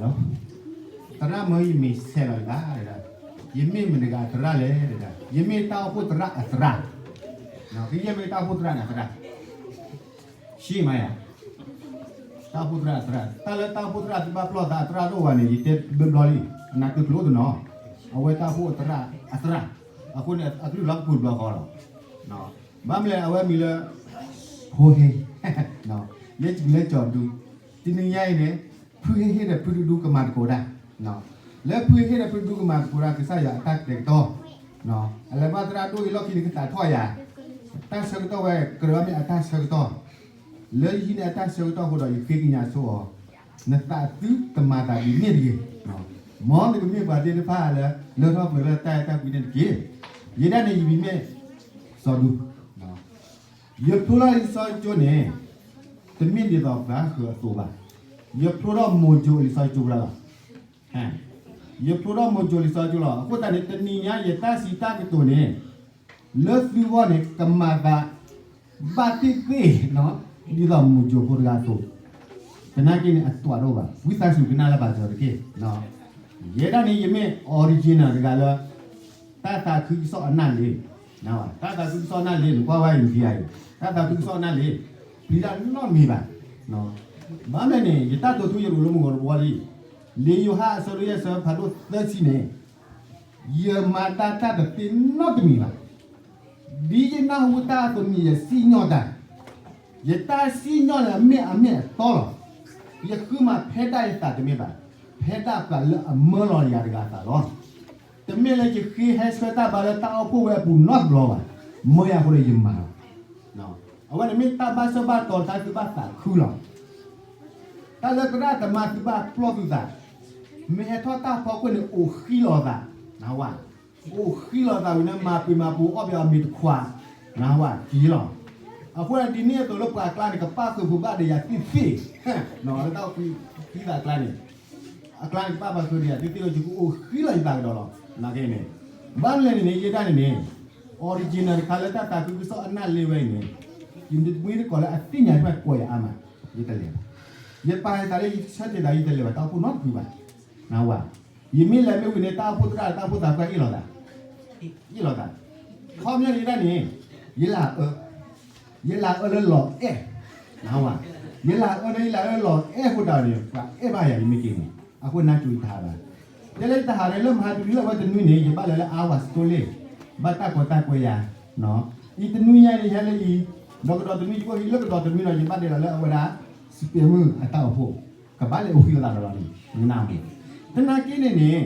သရၣ်မၢယမ့ၢ်ဆဲးလီၤတဂၤ, ယမ့ၢ်မတၤတဂၤအသရၣ်လဲၣ်, ယမ့ၢ်တၢ်အိၣ်ဖှိၣ်သရၣ်အသရၣ်, ကယဲၢ်မ့ၢ်တၢ်အိၣ်ဖှိၣ်သရၣ်န့ၣ်အသရၣ်, ဆံးမးယၤ, တၢ်အိၣ်ဖှိၣ်သရၣ်အသရၣ်, တၢ်လၢတၢ်အိၣ်ဖှိၣ်သရၣ်သုဘၣ်ပျီၢ်သးအသရၣ်တအိၣ်ဘၣ်န့ၣ် ယတဲဘျီဘျီလံ, အနၢ်တုၤကျိတနီၤ, အဝဲတၢ်အိၣ်ဖှိၣ်အသရၣ်အသရၣ်, အဃိန့ၣ် အကလုၢ်လီၤကပူၤတဘျီဃီလီၤ. ဘၣ်မနုၤလဲၣ် အဝဲမံၤလၢ ဖိဟ့, ယဲယမံၤလၢကၠီၤဒူ, တနံၤညါအံၤန့ၣ် ဖုဟ့ဟ့ဒီးဖုဒူဒူကမၤသကိးတၢ်, လၢဖုဟ့ဟ့ဒီးဖုဒူဒူကမၤသကိးတၢ် ကစၢ်ယွၤအတၢ်ကတဲာ်ကတီၤ, အလဲၤဘၣ်သရၣ်ဒိၣ်အံၤလီၢ်ခံန့ၣ် ကသးထီၣ်ယၤ, တၢ်ဆၢကတီၢ်ဝဲ ကြၢးဘၣ်မ့ၢ်အတၢ်ဆၢကတီၢ်, လၢယဟံးန့ၢ်အတၢ်ဆၢကတီၢ်အဃိဒီး ယဃ့ကညးဆိအီၤ, နသးသုတမၤသးဒ်န့ၣ်တဂ့ၤ, မ်နကမ့ၢ်ပှၤသ့ၣ်တဖၣ်လၢ လၢထီၣ်ပှဲၤလၢတၢ်အဲၣ်တၢ်ကွံန့ၣ်တက့ၢ်. ယဲဒၣ်န့ၣ်ယမံၤမ့ၢ် စီၤဒူ, ယဖျိထီၣ်လံာ်စီဆှံကၠိန့ၣ် တမ့ၢ်ဒ်သိးပှၤဃၢၤအသိးဘၣ်. ယဖျိထီၣ်မိၤစိၤလံာ်စီဆှံကၠိလီၤ. ယဖျိထီၣ်မိၤစိၤလံာ်စီဆှံကၠိလီၤ. အဃိသတးန့ၣ် တနံၤညါယတၢ်စံးတၢ်ကတိၤန့ၣ် လၢသုဂီၢ်န့ၣ် ကမၤသး ဘၣ်သ့ၣ်သ့ၣ် ဒ်သိးမိၤစိၤဖိတဂၤအသိး, သနာ်က့န့ၣ် အတကွၢ်တအိၣ်ဘၣ်. ဝံသးစူၤကနၣ်လၢပာ်စၢၤတက့ၢ်. ယဲဒၣ်န့ၣ် ယမ့ၢ် original တဂၤလၢ တၢ်သးခုကစီၣ်အနၢ်လ့, တၢ်သးခုကစီၣ်အနၢ်လ့ နကွၢ်ဝဲအံၤ နထံၣ်ဧါအံၤ, တၢ်သးခုကစီၣ်အနၢ်လ့ ပျံၤတၢ်နီတမံၤဘၣ်. ဘၣ်မနုၤလဲၣ်န့ၣ် ယတၢ်တိာ်ထူယရိၤလၢမုၢ်ဂီၤတဘျီလံ. လံာ်ယိၤဟၣ်အဆၢဒိၣ်ယဲၢ်ဆၢဖးဒိၣ်သၢဆံန့ၣ် ယမၤတၢ်တၢ်တသ့နီတမံၤဘၣ်. ဒ်ယနၢ်ဟူတၢ်အသိးန့ၣ် ယစံၣ်ညီၣ်တၢ်, ယတၢ်စံၣ်ညီၣ်န့ၣ် အမ့ၢ်အမ့ၢ်အတီလီၤ. ယဃုမၤဖဲဒၣ်ယသးတမ့ၢ်ဘၣ်, ဖဲဒၣ်ပှၤလၢအမၢလီၤယၤတဂၤအသးလီၤ. တမ့ၢ်လၢယဃ့ဟဲဆှၢတၢ်ဘါလၢတၢ်အိၣ်ဖှိၣ်ဝဲအပူၤနီတဘျီဘၣ်, မၢယၤအဃိဒီးယမၤလီၤ. အဝဲန့ၣ်မ့ၢ်တၢ်ဘၣ်ဆၢဘၣ်တီၤတခါသုဘၣ်သးခုလီၤ. တၢ်လၢသရၣ်သမါသုဘၣ်ပျီၢ်သုသး, မ့ၢ်ဟဲထီၣ်တၢ်ဖီခိၣ်န့ၣ် အိၣ်ဃံလီၤသး, နၢ်ဟူဧါ, အိၣ်ဃံလီၤသးဝံၤန့ၣ် မၤပှ့ၤမၤပူၤအီၣ်ဘၣ်အီၤမ့ၤတခွး, နၢ်ဟူဧါ, က့ၤလီၤ. အဃိဒ်န့ၣ်အသိးလၢပှၤအကျါန့ၣ် ကပၣ်ဃုာ်ပှၤဘၣ်ဒီးယၤသ့ၣ်သ့ၣ်, လၢတၢ်အိၣ်ဃံသးအကျါန့ၣ် အကျါန့ၣ်ကပၣ်ပှၤဃုာ်ဒီးယၤသ့ၣ်သ့ၣ်လီၤ ယကအိၣ်ဃံလီၤယသးကဒီးလီၤ. နာ်က့န့ၣ် ဘၣ်မနုၤလဲၣ်န့ၣ်န့ၣ် ယဲဒၣ်န့ၣ်န့ၣ် original တခါလၢတၢ်သးခုကစီၣ်အနၢ်လ့ဝဲအံၤန့ၣ် ယမ့ၢ်တကိးလၢအသ့ၣ်ညါတဖၣ်ကိးယၤအါမး, ယတလဲၤဘၣ်. ယပာ်ယသးလၢယဆၢတဲာ်သး ယတလဲၤဘၣ် တၢ်အိၣ်ဖှိၣ်နီတဖုဘၣ်, နၢ်ဟူဧါ. ယမ့ၢ်လဲၤမ့ၢ်ဝံၤန့ၣ် တၢ်အိၣ်ဖှိၣ်သရၣ် တၢ်အိၣ်ဖှိၣ်သးပှၢ်အ့ၣ်လိာ်သး, အ့ၣ်လိာ်သး, ခီပညီန့ၣ်ယဲဒၣ်န့ၣ် ယလၢအအၢ ယလၢအအၢလၢလီၤအဲၣ်, နၢ်ဟူဧါ, ယလၢအအၢလၢယလၢအအၢလီၤအဲၣ်အဃိတၢ်န့ၣ် ပှၤအဲၣ်ဘၣ်ယၤယမ့ၢ်က့ၤန့ၣ် အဃိနၢ်ကၠိယတဟးဘၣ်. တဲလၢယတဟးန့ၣ် လၢမဟါတနွံလၢအဝဲတနွံန့ၣ် ယဘၣ်လဲၤလၢ Iowa Salt Lake ဘၣ်တၢ်ကီတၢ်ကွဲယၤ, အံၤတနွံညါန့ၣ် ယဟဲလၢအံၤ, ဒီးကဒီးတနွံ ယကအိၣ်ဟံးလၢကဒီးတနွံဒီး ယဘၣ်ဒဲးလီၤလၢအဝဲဒၣ် စပံးမုၢ်အတၢ်အိၣ်ဖှိၣ်, ကဘၣ်လဲၤအိၣ်ဃံလိာ်သးဒီးလီၤန့ၣ် နကနၣ်မ့ၢ်, သနာ်က့န့ၣ်န့ၣ်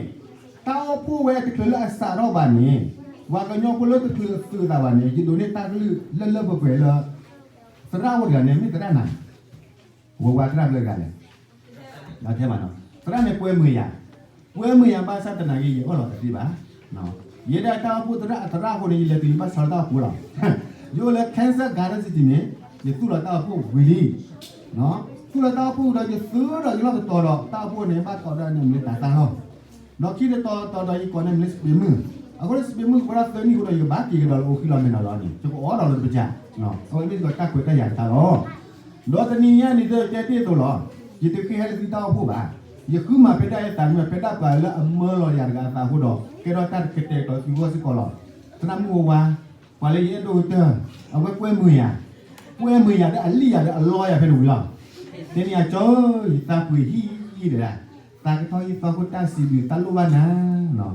တၢ်အိၣ်ဖှိၣ်ဝဲတချုးလၢအစးထီၣ်ဘၣ်န့ၣ် ပှၤကညီဖိလၢတချုးအသုးအသးဘၣ်န့ၣ် ယဒိးန့ၢ်တၢ်ကလုၢ်လၢလၢပှဲၤပှဲၤလၢ သရၣ်အိၣ်တဂၤန့ၣ် မ့ၢ်သရၣ်နၤ ဝဲဝါသရၣ်ဖျၢၣ်တဂၤလဲၣ်, သရၣ်န့ၣ်ပှဲၤမုာ်ယၤ, ပှဲၤမုာ်ယၤဘၣ်ဆၣ်သနာ်က့ ယအၢၣ်လီၤတသ့ဘၣ်. ယဲဒၣ်တၢ်အိၣ်ဖှိၣ်သရၣ်အသရၣ်အဃိန့ၣ် ယလဲၤတုၤလၢဘၣ်ဆီလီၤတၢ်အိၣ်ဖှိၣ်လီၤ. ယအိၣ်လၢ Kansas Garden City န့ၣ် ယသူၣ်လီၤတၢ်အိၣ်ဖှိၣ်ဝံၤလံ, သူၣ်လီၤတၢ်အိၣ်ဖှိၣ်ဝံၤဒီး ယသုးဒီးယလီၢ်တတီၤဒီး တၢ်အိၣ်ဖှိၣ်န့ၣ် ဘၣ်ကိးဒၣ်န့ၣ်မ့ၢ်တၤသၣ်လီၤ. ဒီးခံတတီၤတီၤဒီး ယကိးန့ၢ်မ့ၢ်လၢစပံးမုၢ်, အဃိလၢစပံးမုၢ်ကဝဲဒၣ်သၢနံၣ်အဃိဒီး ယကဘၣ်က့ၤကဒီးလၢအိၣ်ဃံလီၤမဲာ်လီၤလီၤန့ၣ် ယကအိၣ်ဒီးလၢတပစၢ်, အဝဲမ့ၢ်တၢ်ကွဲးတၢ်ယာ်တခါလီၤ. ဒီးတနံၤညါန့ၣ် တဲတ့ၢ်အသိးလီၤ, ယတဃ့ဟဲလၢသုတၢ်အိၣ်ဖှိၣ်ဘၣ်, ယဃုမၤဖဲဒၣ်ယသးမ့ၢ် ဖဲဒၣ်ပှၤလၢအမၢလီၤယၤတဂၤအသးအဃိဒီး ကဲထီၣ်တၢ်တကတဲာ်ကတီၤသုဂီၢ်စ့ၢ်ကီးလီၤ. သရၣ်မုၣ်ဝဲဝါ, ပှၤလၢယအဲၣ်ဒိၣ်ကတၢၢ်, အဝဲကွဲမုာ်ယၤ, ကွဲမုာ်ယၤဒီးအလံၣ်ယၤဒီးအလီယၤဖဲန့ၣ်ဝံၤလီၤ. တဲန့ၣ်အကၠီဧၢ, ယသးပှ့ၤဟံၣ်ဒီး သးကထီၣ်ဟံၣ်သီခိၣ်တၢ်စံးဘျုးတၢ်လိၣ်ဘၣ်နၤ,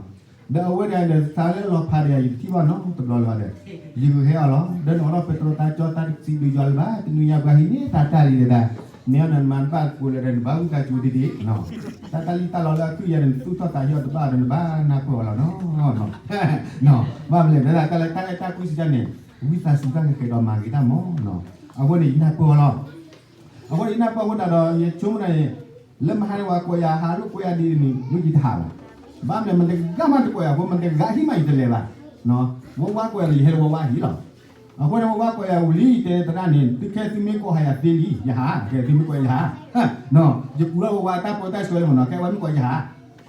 ဒီးအဝဲဒၣ်ဒီးသးလၢလီၤဖးဒီးယၤ ယတထံၣ်ဘၣ်နီတဘျီလၢၤဒီး ယဂုာ်ဟဲအီၤလီၤ. ဒီးနအိးထီၣ်ပဲတြီသးကၠီသးတစံးဘျုးယွၤလၢၤဘၣ် တနွံညါပှၤဟံးန့ၢ်သးတၢ်လံဒီး နဲအီၤဒီးနမၤတဘၣ်ကိးလၢၤဒီး နဘၣ်ဝံသးစူၤဒ်ဒ်, တၢ်တၢ်လံၣ်တၢ်လီလၢအခုၣ်ယၤန့ၣ် နသူၣ်ထီၣ်သးဟ့အီၤတဘၣ်ဒီးနဘၣ်နၢ်ပၢၢ်အီၤလီၤနီၤ. ဘၣ်မနုၤလဲၣ် တၢ်လၢတၢ်အဲၣ်တၢ်ကွံစံးတၢ်န့ၣ် ဝံသးစူၤတၢ်ကဃဲၤဒီးမၤဂ့ၤတၢ်မီၤနီၤ. အဃိန့ၣ် ယနၢ်ပၢၢ်အီၤလီၤ. အဃိန့ၣ် ယနၢ်ပၢၢ်အဃိသတးဒီး ယဆိကမိၣ်န့ၣ် လၢမဟါန့ၣ်ပှၤကိးယၤဟးလိာ်ကွဲယၤဒ်န့ၣ် မ့ၢ်ယတဟးဘၣ်. ဘၣ်မနုၤ မတဂၤမးတကိးယၤအဃိ မတဂၤဟံၣ်မးယတလဲၤဘၣ်. ဝဲဝါကိးယၤဒီး ယဟဲလၢဝဲဝါဟံၣ်လီၤ. အဃိန့ၣ် ဝဲဝါကိးယၤဝံၤလံ ယတဲသရၣ်န့ၣ် သုခဲသုမ့ၢ်ကိးဟးယၤသ့လံ ယဟး, သုမ့ၢ်ကိးယၤယဟး. ယကူၣ်လီၤဝဲဝါတၢ်ပၢတၢ်ဆှၢလံမ့ၢ်နီၤ ခဲဝဲမ့ၢ်ကိးယဟး,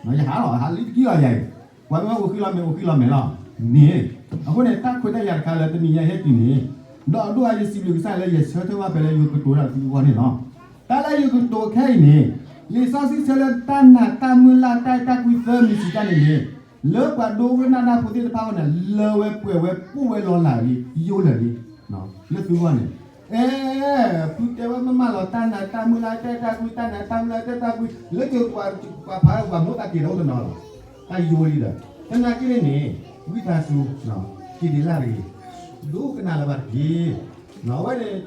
ယဟးလီၤ ဟးလံတကံၢ်လီၤယၤအံၤ. ပှၤမ့ၢ်ဝဲအိၣ်ဃံလီၤမဲာ် အိၣ်ဃံလီၤမဲာ်လီၤ. န့ၣ်, အဃိန့ၣ် တၢ်ခွဲးတၢ်ယာ်တခါလၢတနံၤညါဟဲတုၤန့ၣ်, ဒီးအဒိၣ်အါယစံးဘျုးကစၢ်လၢယဆၢထၢၣ်ဘၣ်ဖဲလၢယကတိၤတၢ်သုဂီၢ်န့ၣ်လီၤ. တၢ်လၢယကတိၤခဲအံၤန့ၣ်, လံာ်စီဆှံဆၢလၢတၢ်နာ်တၢ်မုၢ်လၢ်တၢ်အဲၣ်တၢ်ကွံသၢမံၤစံးတၢ်န့ၣ်န့ၣ်, လၢပှၤဒိကနၣ်တၢ်ဖိသ့ၣ်တဖၣ်အဂီၢ်န့ၣ် လၢဝဲပှဲၤဝဲပူၣ်ဝဲလီၤလးလံ ယိၣ်လၢာ်လံ, လၢသုဂီၢ်န့ၣ်, အဲ, ဖုတဲဝဲမ့ၢ်မးလီၤ တၢ်နာ်တၢ်မုၢ်လၢ်တၢ်အဲၣ်တၢ်ကွံ တၢ်နာ်တၢ်မုၢ်လၢ်တၢ်အဲၣ်တၢ်ကွံ လၢကပှၤဖးပှၤမိၢ်သးက့ၤဒီးအိၣ်တနီၤလီၤ, တၢ်ယိလံဒီး, သနာ်က့န့ၣ်န့ၣ်, ဝံသးစူၤ, က့ၤဒ်လၢတဂ့ၤ, ဒိကနၣ်လၢၤဘၣ်တက့ၢ်, အဝဲန့ၣ်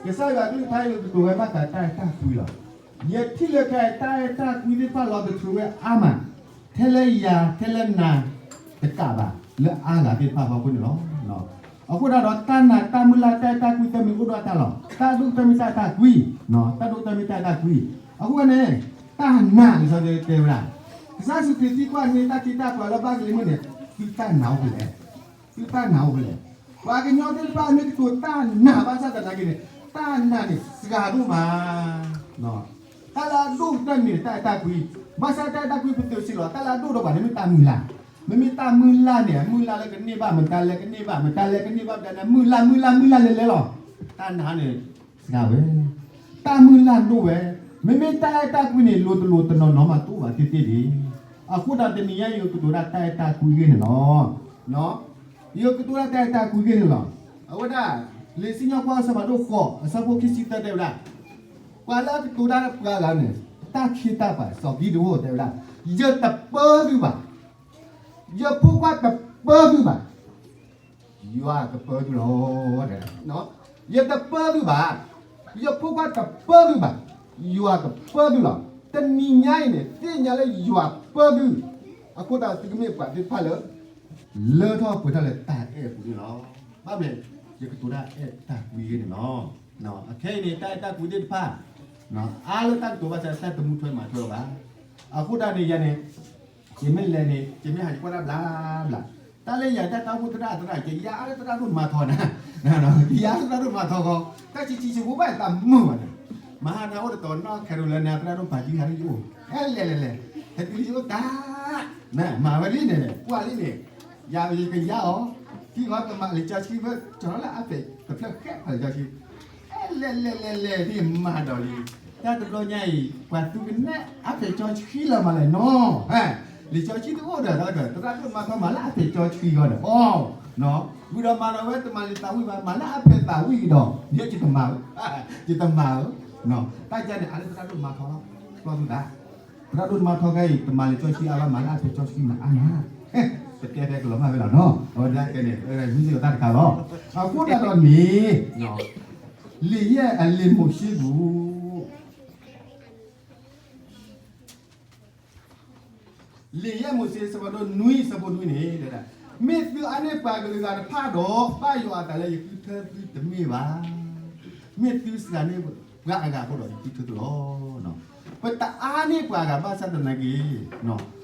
ကစၢ်ယွၤအကလုၢ်ကထါအံၤ ကတိၤဝဲဘၣ်ဃးတၢ်အဲၣ်တၢ်ကွံလီၤ. ယထံၣ်လၢခဲအံၤ တၢ်အဲၣ်တၢ်ကွံသ့ၣ်တဖၣ်လီၤသထြူးဝဲအါမး, ထဲလၢယၤ ထဲလၢနၤတကးဘၣ်, လၢအါဂၤသ့ၣ်တဖၣ်အဖီခိၣ်န့ၣ်လီၤ. အဃိသတးဒီး တၢ်နာ်တၢ်မုၢ်လၢ်တၢ်အဲၣ်တၢ်ကွံသၢမံၤအိၣ်ဒီးတၢ်လီၤ. တၢ်ဒိၣ်ကတၢၢ်မ့ၢ်တၢ်အဲၣ်တၢ်ကွံ, တၢ်ဒိၣ်ကတၢၢ်မ့ၢ်တၢ်အဲၣ်တၢ်ကွံ, အဃိန့ၣ်, တၢ်နာ်န့ၣ် စီၤတဲဝဲဒၣ်, ကစၢ်ယ့ၣ်ၡူးခရံာ်သံကွၢ်န့ၢ်တၢ်ခ့တၢ်ပှၤလၢဘၣ်ကလံၤမုၢ်န့ၣ်, သုတၢ်နာ်အိၣ်ဖဲလဲၣ်, သုတၢ်နာ်အိၣ်ဖဲလဲၣ်. ပှၤကညီသ့ၣ်တဖၣ်မ့ၢ်ကတိၤတၢ်နာ်ဘၣ်ဆၣ်သနာ်က့န့ၣ်, တၢ်နာ်န့ၣ်စှၤဒိၣ်မး, တၢ်လၢအဒိၣ်ကတၢၢ်န့ၣ် တၢ်အဲၣ်တၢ်ကွံ, ဘၣ်ဆၣ်တၢ်အဲၣ်တၢ်ကွံပတုာ်စ့လီၤ, တၢ်လၢအဒိၣ်ဒီးပှၤန့ၣ်မ့ၢ်တၢ်မုၢ်လၢ်, မ့မ့ၢ်တၢ်မုၢ်လၢ်န့ၣ် မုၢ်လၢ်လၢကန့ၢ်ဘၣ်မတၤလဲၣ် ကန့ၢ်ဘၣ်မတၤလဲၣ် ကန့ၢ်ဘၣ်မတၤလဲၣ် မုၢ်လၢ်မုၢ်လၢ်မုၢ်လၢ်လဲၤလဲၤလီၤ. တၢ်နာ်န့ၣ်စှၤဝဲ, တၢ်မုၢ်လၢ်ဒိၣ်ဝဲ, မ့မ့ၢ်တၢ်အဲၣ်တၢ်ကွံန့ၣ် လိၤတလိၤတနီၤနီၤမးတအိၣ်ဘၣ်သ့ၣ်သ့ၣ်ဒံး, အဃိဒီးတနံၤညါအံၤ ယကတိၤဒၣ်တၢ်အဲၣ်တၢ်ကွံအဂ့ၢ်န့ၣ်လီၤ. ယကတိၤဒၣ်တၢ်အဲၣ်တၢ်ကွံအဂ့ၢ်န့ၣ်လီၤ. အဝဲဒၣ်, လံာ်စံၣ်ညီၣ်ကွီၢ်အဆၢဖးဒိၣ်ဃိး အဆၢဖိခံဆံသၢတဲဝဲဒၣ်, ပှၤလၢအကတိၤတၢ်လၢပှၤဂၤန့ၣ်, တၢ်ခ့တၢ်ပှၤစီၤကံးဒဧိၣ်တဲဝဲဒၣ်, ယတပၢသုဘၣ်, ယဖိခွါတပၢသုဘၣ်, ယွၤကပၢသုလီၤ. ယတပၢသုဘၣ်, ယဖိခွါတပၢသုဘၣ်, ယွၤကပၢသုလီၤ. တနံၤညါအံၤန့ၣ် သ့ၣ်ညါလၢယွၤပၢသု, အဃိသတး သုကမ့ၢ်ပှၤသ့ၣ်တဖၣ်လၢ လၢထီၣ်ပှဲၤထီၣ်လၢတၢ်အဲၣ်အပူၤန့ၣ်လီၤ. ဘၣ်မနုၤလဲၣ်, ယကတိၤတၢ်အဲၣ်တၢ်ကွံအဂ့ၢ်န့ၣ်လီၤ. အခဲအံၤန့ၣ် တၢ်အဲၣ်တၢ်ကွံသ့ၣ်တဖၣ်, အါလၢတၢ်ကတိၤဘၣ်ဆၣ် တၢ်တမူထွဲမၤထွဲလၢၤဘၣ်. အဃိသတးန့ၣ် ယၤန့ၣ်, ယမ့ၢ်လဲၤန့ၣ် ယမ့ၢ်ဟးယကွၢ်တၢ်ဘျါဘျါ, တၢ်လၢယၤတၢ်တၢ်အိၣ်ဖှိၣ်သရၣ်သရၣ် ယယါအါလၢသရၣ်ဒိၣ်မၤထီနၤ, ယယါအါလၢသရၣ်ဒိၣ်မၤထီဃီ, တၢ်ဆံးဆံးဆံးဖိဘၣ်သးမုာ်ဘၣ်န့ၣ်, မဟါနၤအိၣ်တတီၤနီၢ်ခဲရိၣ်လၢနၤ သရၣ်ဒိၣ်ပာ်စုဟးလၢယအိၣ်, ဟဲလဲၤလဲၤလဲၤ, ဟဲတုၤလၢယအိၣ်တၢ်, မၤဝဲလံန့ၣ် ကွၢ်လံန့ၣ်, ယၤယကယါအီၤ, ခံဃီကမၤလံာ်စီဆှံဖဲ ကၠီၤလၢအဖျၢၣ်တဖျၢၣ်ဃဲဖးလံာ်စီဆှံ, ဟဲလဲၤလဲၤလဲၤလဲၤဒ်မၤဒီးလံ, တၢ်တဘျီညါအံၤ ပှၤသူကနဲအဖျၢၣ်စီဆှံလၢမၤလဲၣ်နီၤ, လံာ်စီဆှံတအိၣ်ဒီး သရၣ်ဒိၣ်မၤထီမၤလၢအဖျၢၣ်စီဆှံဂီၢ်ဒီး, ဝံၤဒီးမၤဒီးဝဲတမၤလံာ်သးဝံၣ်ဘၣ် မၤလၢအဖျၢၣ်သးဝံၣ်ကဒီး, ယတမၤဧၢ, ယတမၤဧၢ, တၢ်ယၤန့ၣ် အါလၢသရၣ်ဒိၣ်မၤထီလီၤ, ကျီၢ်သူသး, သရၣ်ဒိၣ်မၤထီခဲအံၤ တမၤလံာ်စီဆှံအါဘၣ် မၤလၢအဖျၢၣ်စီဆှံမၤအါမး, ပတဲဖဲကလီၤမၢ်ဝဲလီၤနီၤ, အဝဲဒၣ်ကဲန့ၣ် မ့ၢ်စ့ၢ်ကီးတၢ်တခါလီၤ, အဃိသတးဒီးန့ၣ်, လံာ်ယဲၢ်အလံာ်မိၤၡ့ပူၤ လံာ်ယဲၢ်မိၤၡ့ ဆၢဖးဒိၣ်နွံ ဆၢဖိနွံန့ၣ်, မ့ၢ်သုအါန့ၢ်ပှၤကလုာ်ဂၤတဖၣ်ဒီး ဘၣ်ယွၤအသးလၢယဃုထၢသုတမ့ၢ်ဘၣ်. မ့ၢ်သုစှၤန့ၢ်ပှၤအဂၤအဃိဒီး ယဃုထၢသုလီၤ. ပတအါန့ၢ်ပှၤဂၤဘၣ်ဆၣ်သနာ်က့,